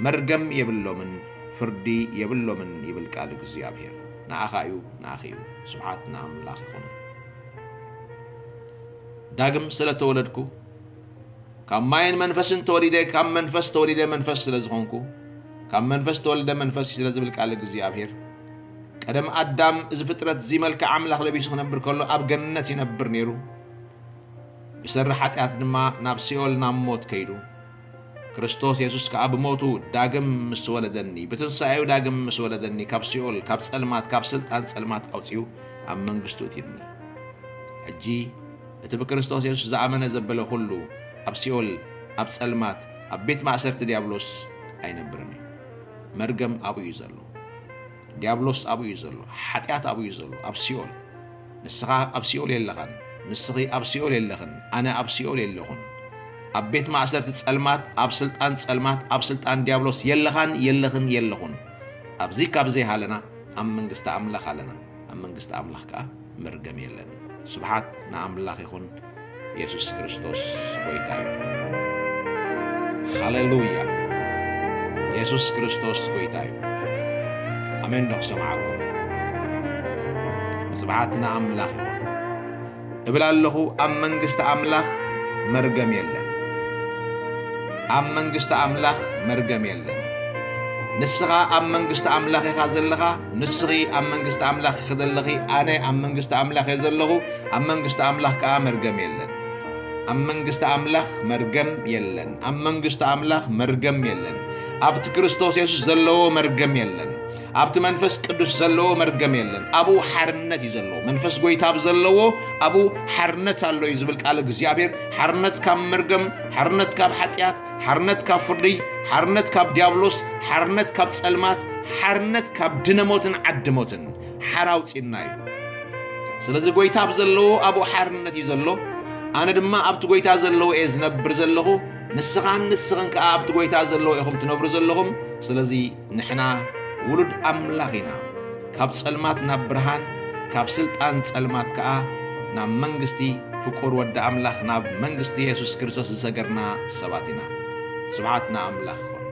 መርገም የብሎምን፣ ፍርዲ የብሎምን ይብል ቃል እግዚኣብሔር። ንኣኻ እዩ፣ ንኣኺ እዩ። ስብሓት ንኣምላኽ ይኹን። ዳግም ስለ ተወለድኩ፣ ካብ ማይን መንፈስን ተወሊደ፣ ካብ መንፈስ ተወሊደ መንፈስ ስለ ዝኾንኩ፣ ካብ መንፈስ ተወልደ መንፈስ እዩ ስለ ዝብል ቃል እግዚኣብሔር፣ ቀደም ኣዳም እዚ ፍጥረት እዚ መልክዕ ኣምላኽ ለቢሱ ክነብር ከሎ ኣብ ገነት ይነብር ነይሩ። ብሰሪ ሓጢኣት ድማ ናብ ሲኦል ናብ ሞት ከይዱ። ክርስቶስ የሱስ ከኣ ብሞቱ ዳግም ምስ ወለደኒ፣ ብትንሳኤኡ ዳግም ምስ ወለደኒ፣ ካብ ሲኦል፣ ካብ ጸልማት፣ ካብ ስልጣን ጸልማት ኣውጺኡ ኣብ መንግስቱ እትይኒ። ሕጂ እቲ ብክርስቶስ የሱስ ዝኣመነ ዘበለ ኩሉ ኣብ ሲኦል፣ ኣብ ጸልማት፣ ኣብ ቤት ማእሰርቲ ዲያብሎስ ኣይነብርን እዩ። መርገም ኣብኡ እዩ ዘሎ። ዲያብሎስ ኣብኡ እዩ ዘሎ። ሓጢኣት ኣብኡ እዩ ዘሎ፣ ኣብ ሲኦል። ንስኻ ኣብ ሲኦል የለኻን። ንስኺ ኣብ ሲኦል የለኽን። ኣነ ኣብ ሲኦል የለኹን። ኣብ ቤት ማእሰርቲ ጸልማት፣ ኣብ ስልጣን ጸልማት፣ ኣብ ስልጣን ዲያብሎስ የለኻን፣ የለኽን፣ የለኹን። ኣብዚ ካብ ዘይሃለና ኣብ መንግስቲ ኣምላኽ ኣለና። ኣብ መንግስቲ ኣምላኽ ከኣ መርገም የለን። ስብሓት ንኣምላኽ ይኹን። የሱስ ክርስቶስ ጎይታ እዩ። ሃሌሉያ! የሱስ ክርስቶስ ጎይታ እዩ። ኣሜን። ዶ ክሰምዓኩም? ስብሓት ንኣምላኽ ይኹን። እብል ኣለኹ፣ ኣብ መንግስቲ ኣምላኽ መርገም የለን። ኣብ መንግስቲ ኣምላኽ መርገም የለን። ንስኻ ኣብ መንግስቲ ኣምላኽ ኢኻ ዘለኻ፣ ንስኺ ኣብ መንግስቲ ኣምላኽ ኢኺ ዘለኺ፣ ኣነ ኣብ መንግስቲ ኣምላኽ እየ ዘለኹ፣ ኣብ መንግስቲ ኣምላኽ ከኣ መርገም የለን። ኣብ መንግስቲ ኣምላኽ መርገም የለን። ኣብ መንግስቲ ኣምላኽ መርገም የለን። ኣብቲ ክርስቶስ የሱስ ዘለዎ መርገም የለን። ኣብቲ መንፈስ ቅዱስ ዘለዎ መርገም የለን። ኣብኡ ሓርነት እዩ ዘለዎ። መንፈስ ጎይታ ኣብ ዘለዎ ኣብኡ ሓርነት ኣሎ እዩ ዝብል ቃል እግዚኣብሔር። ሓርነት ካብ መርገም፣ ሓርነት ካብ ሓጢኣት፣ ሓርነት ካብ ፍርዲ፣ ሓርነት ካብ ዲያብሎስ፣ ሓርነት ካብ ጸልማት፣ ሓርነት ካብ ድነሞትን ዓድሞትን ሓራ ኣውጺእና እዩ። ስለዚ ጎይታ ኣብ ዘለዎ ኣብኡ ሓርነት እዩ ዘሎ። ኣነ ድማ ኣብቲ ጎይታ ዘለዎ እየ ዝነብር ዘለኹ። ንስኻን ንስኽን ከኣ ኣብቲ ጎይታ ዘለዎ ኢኹም ትነብሩ ዘለኹም። ስለዚ ንሕና ውሉድ ኣምላኽ ኢና። ካብ ጸልማት ናብ ብርሃን፣ ካብ ስልጣን ጸልማት ከኣ ናብ መንግስቲ ፍቁር ወዲ ኣምላኽ፣ ናብ መንግስቲ የሱስ ክርስቶስ ዝሰገርና ሰባት ኢና። ስብሓት ንኣምላኽ ይኹን።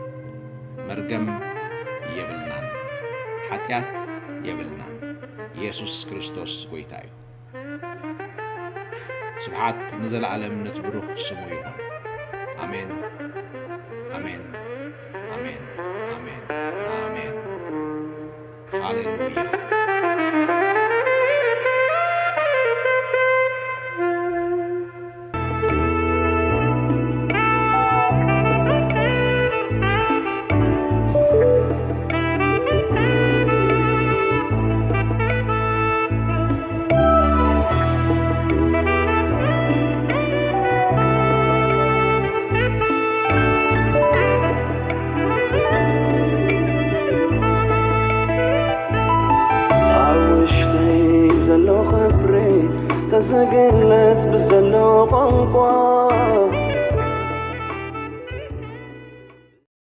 መርገም የብልናን። ሓጢኣት የብልናን። የሱስ ክርስቶስ ጎይታ እዩ። ስብሓት ንዘለኣለም ነቲ ብሩኽ ስሙ ይኹን። ኣሜን፣ ኣሜን፣ ኣሜን፣ ኣሜን፣ ኣሜን። ሃሌሉያ። ኣብ ውሽጠይ ዘሎ ክብሪ ተዝግለጽ ብዘሎ ቋንቋ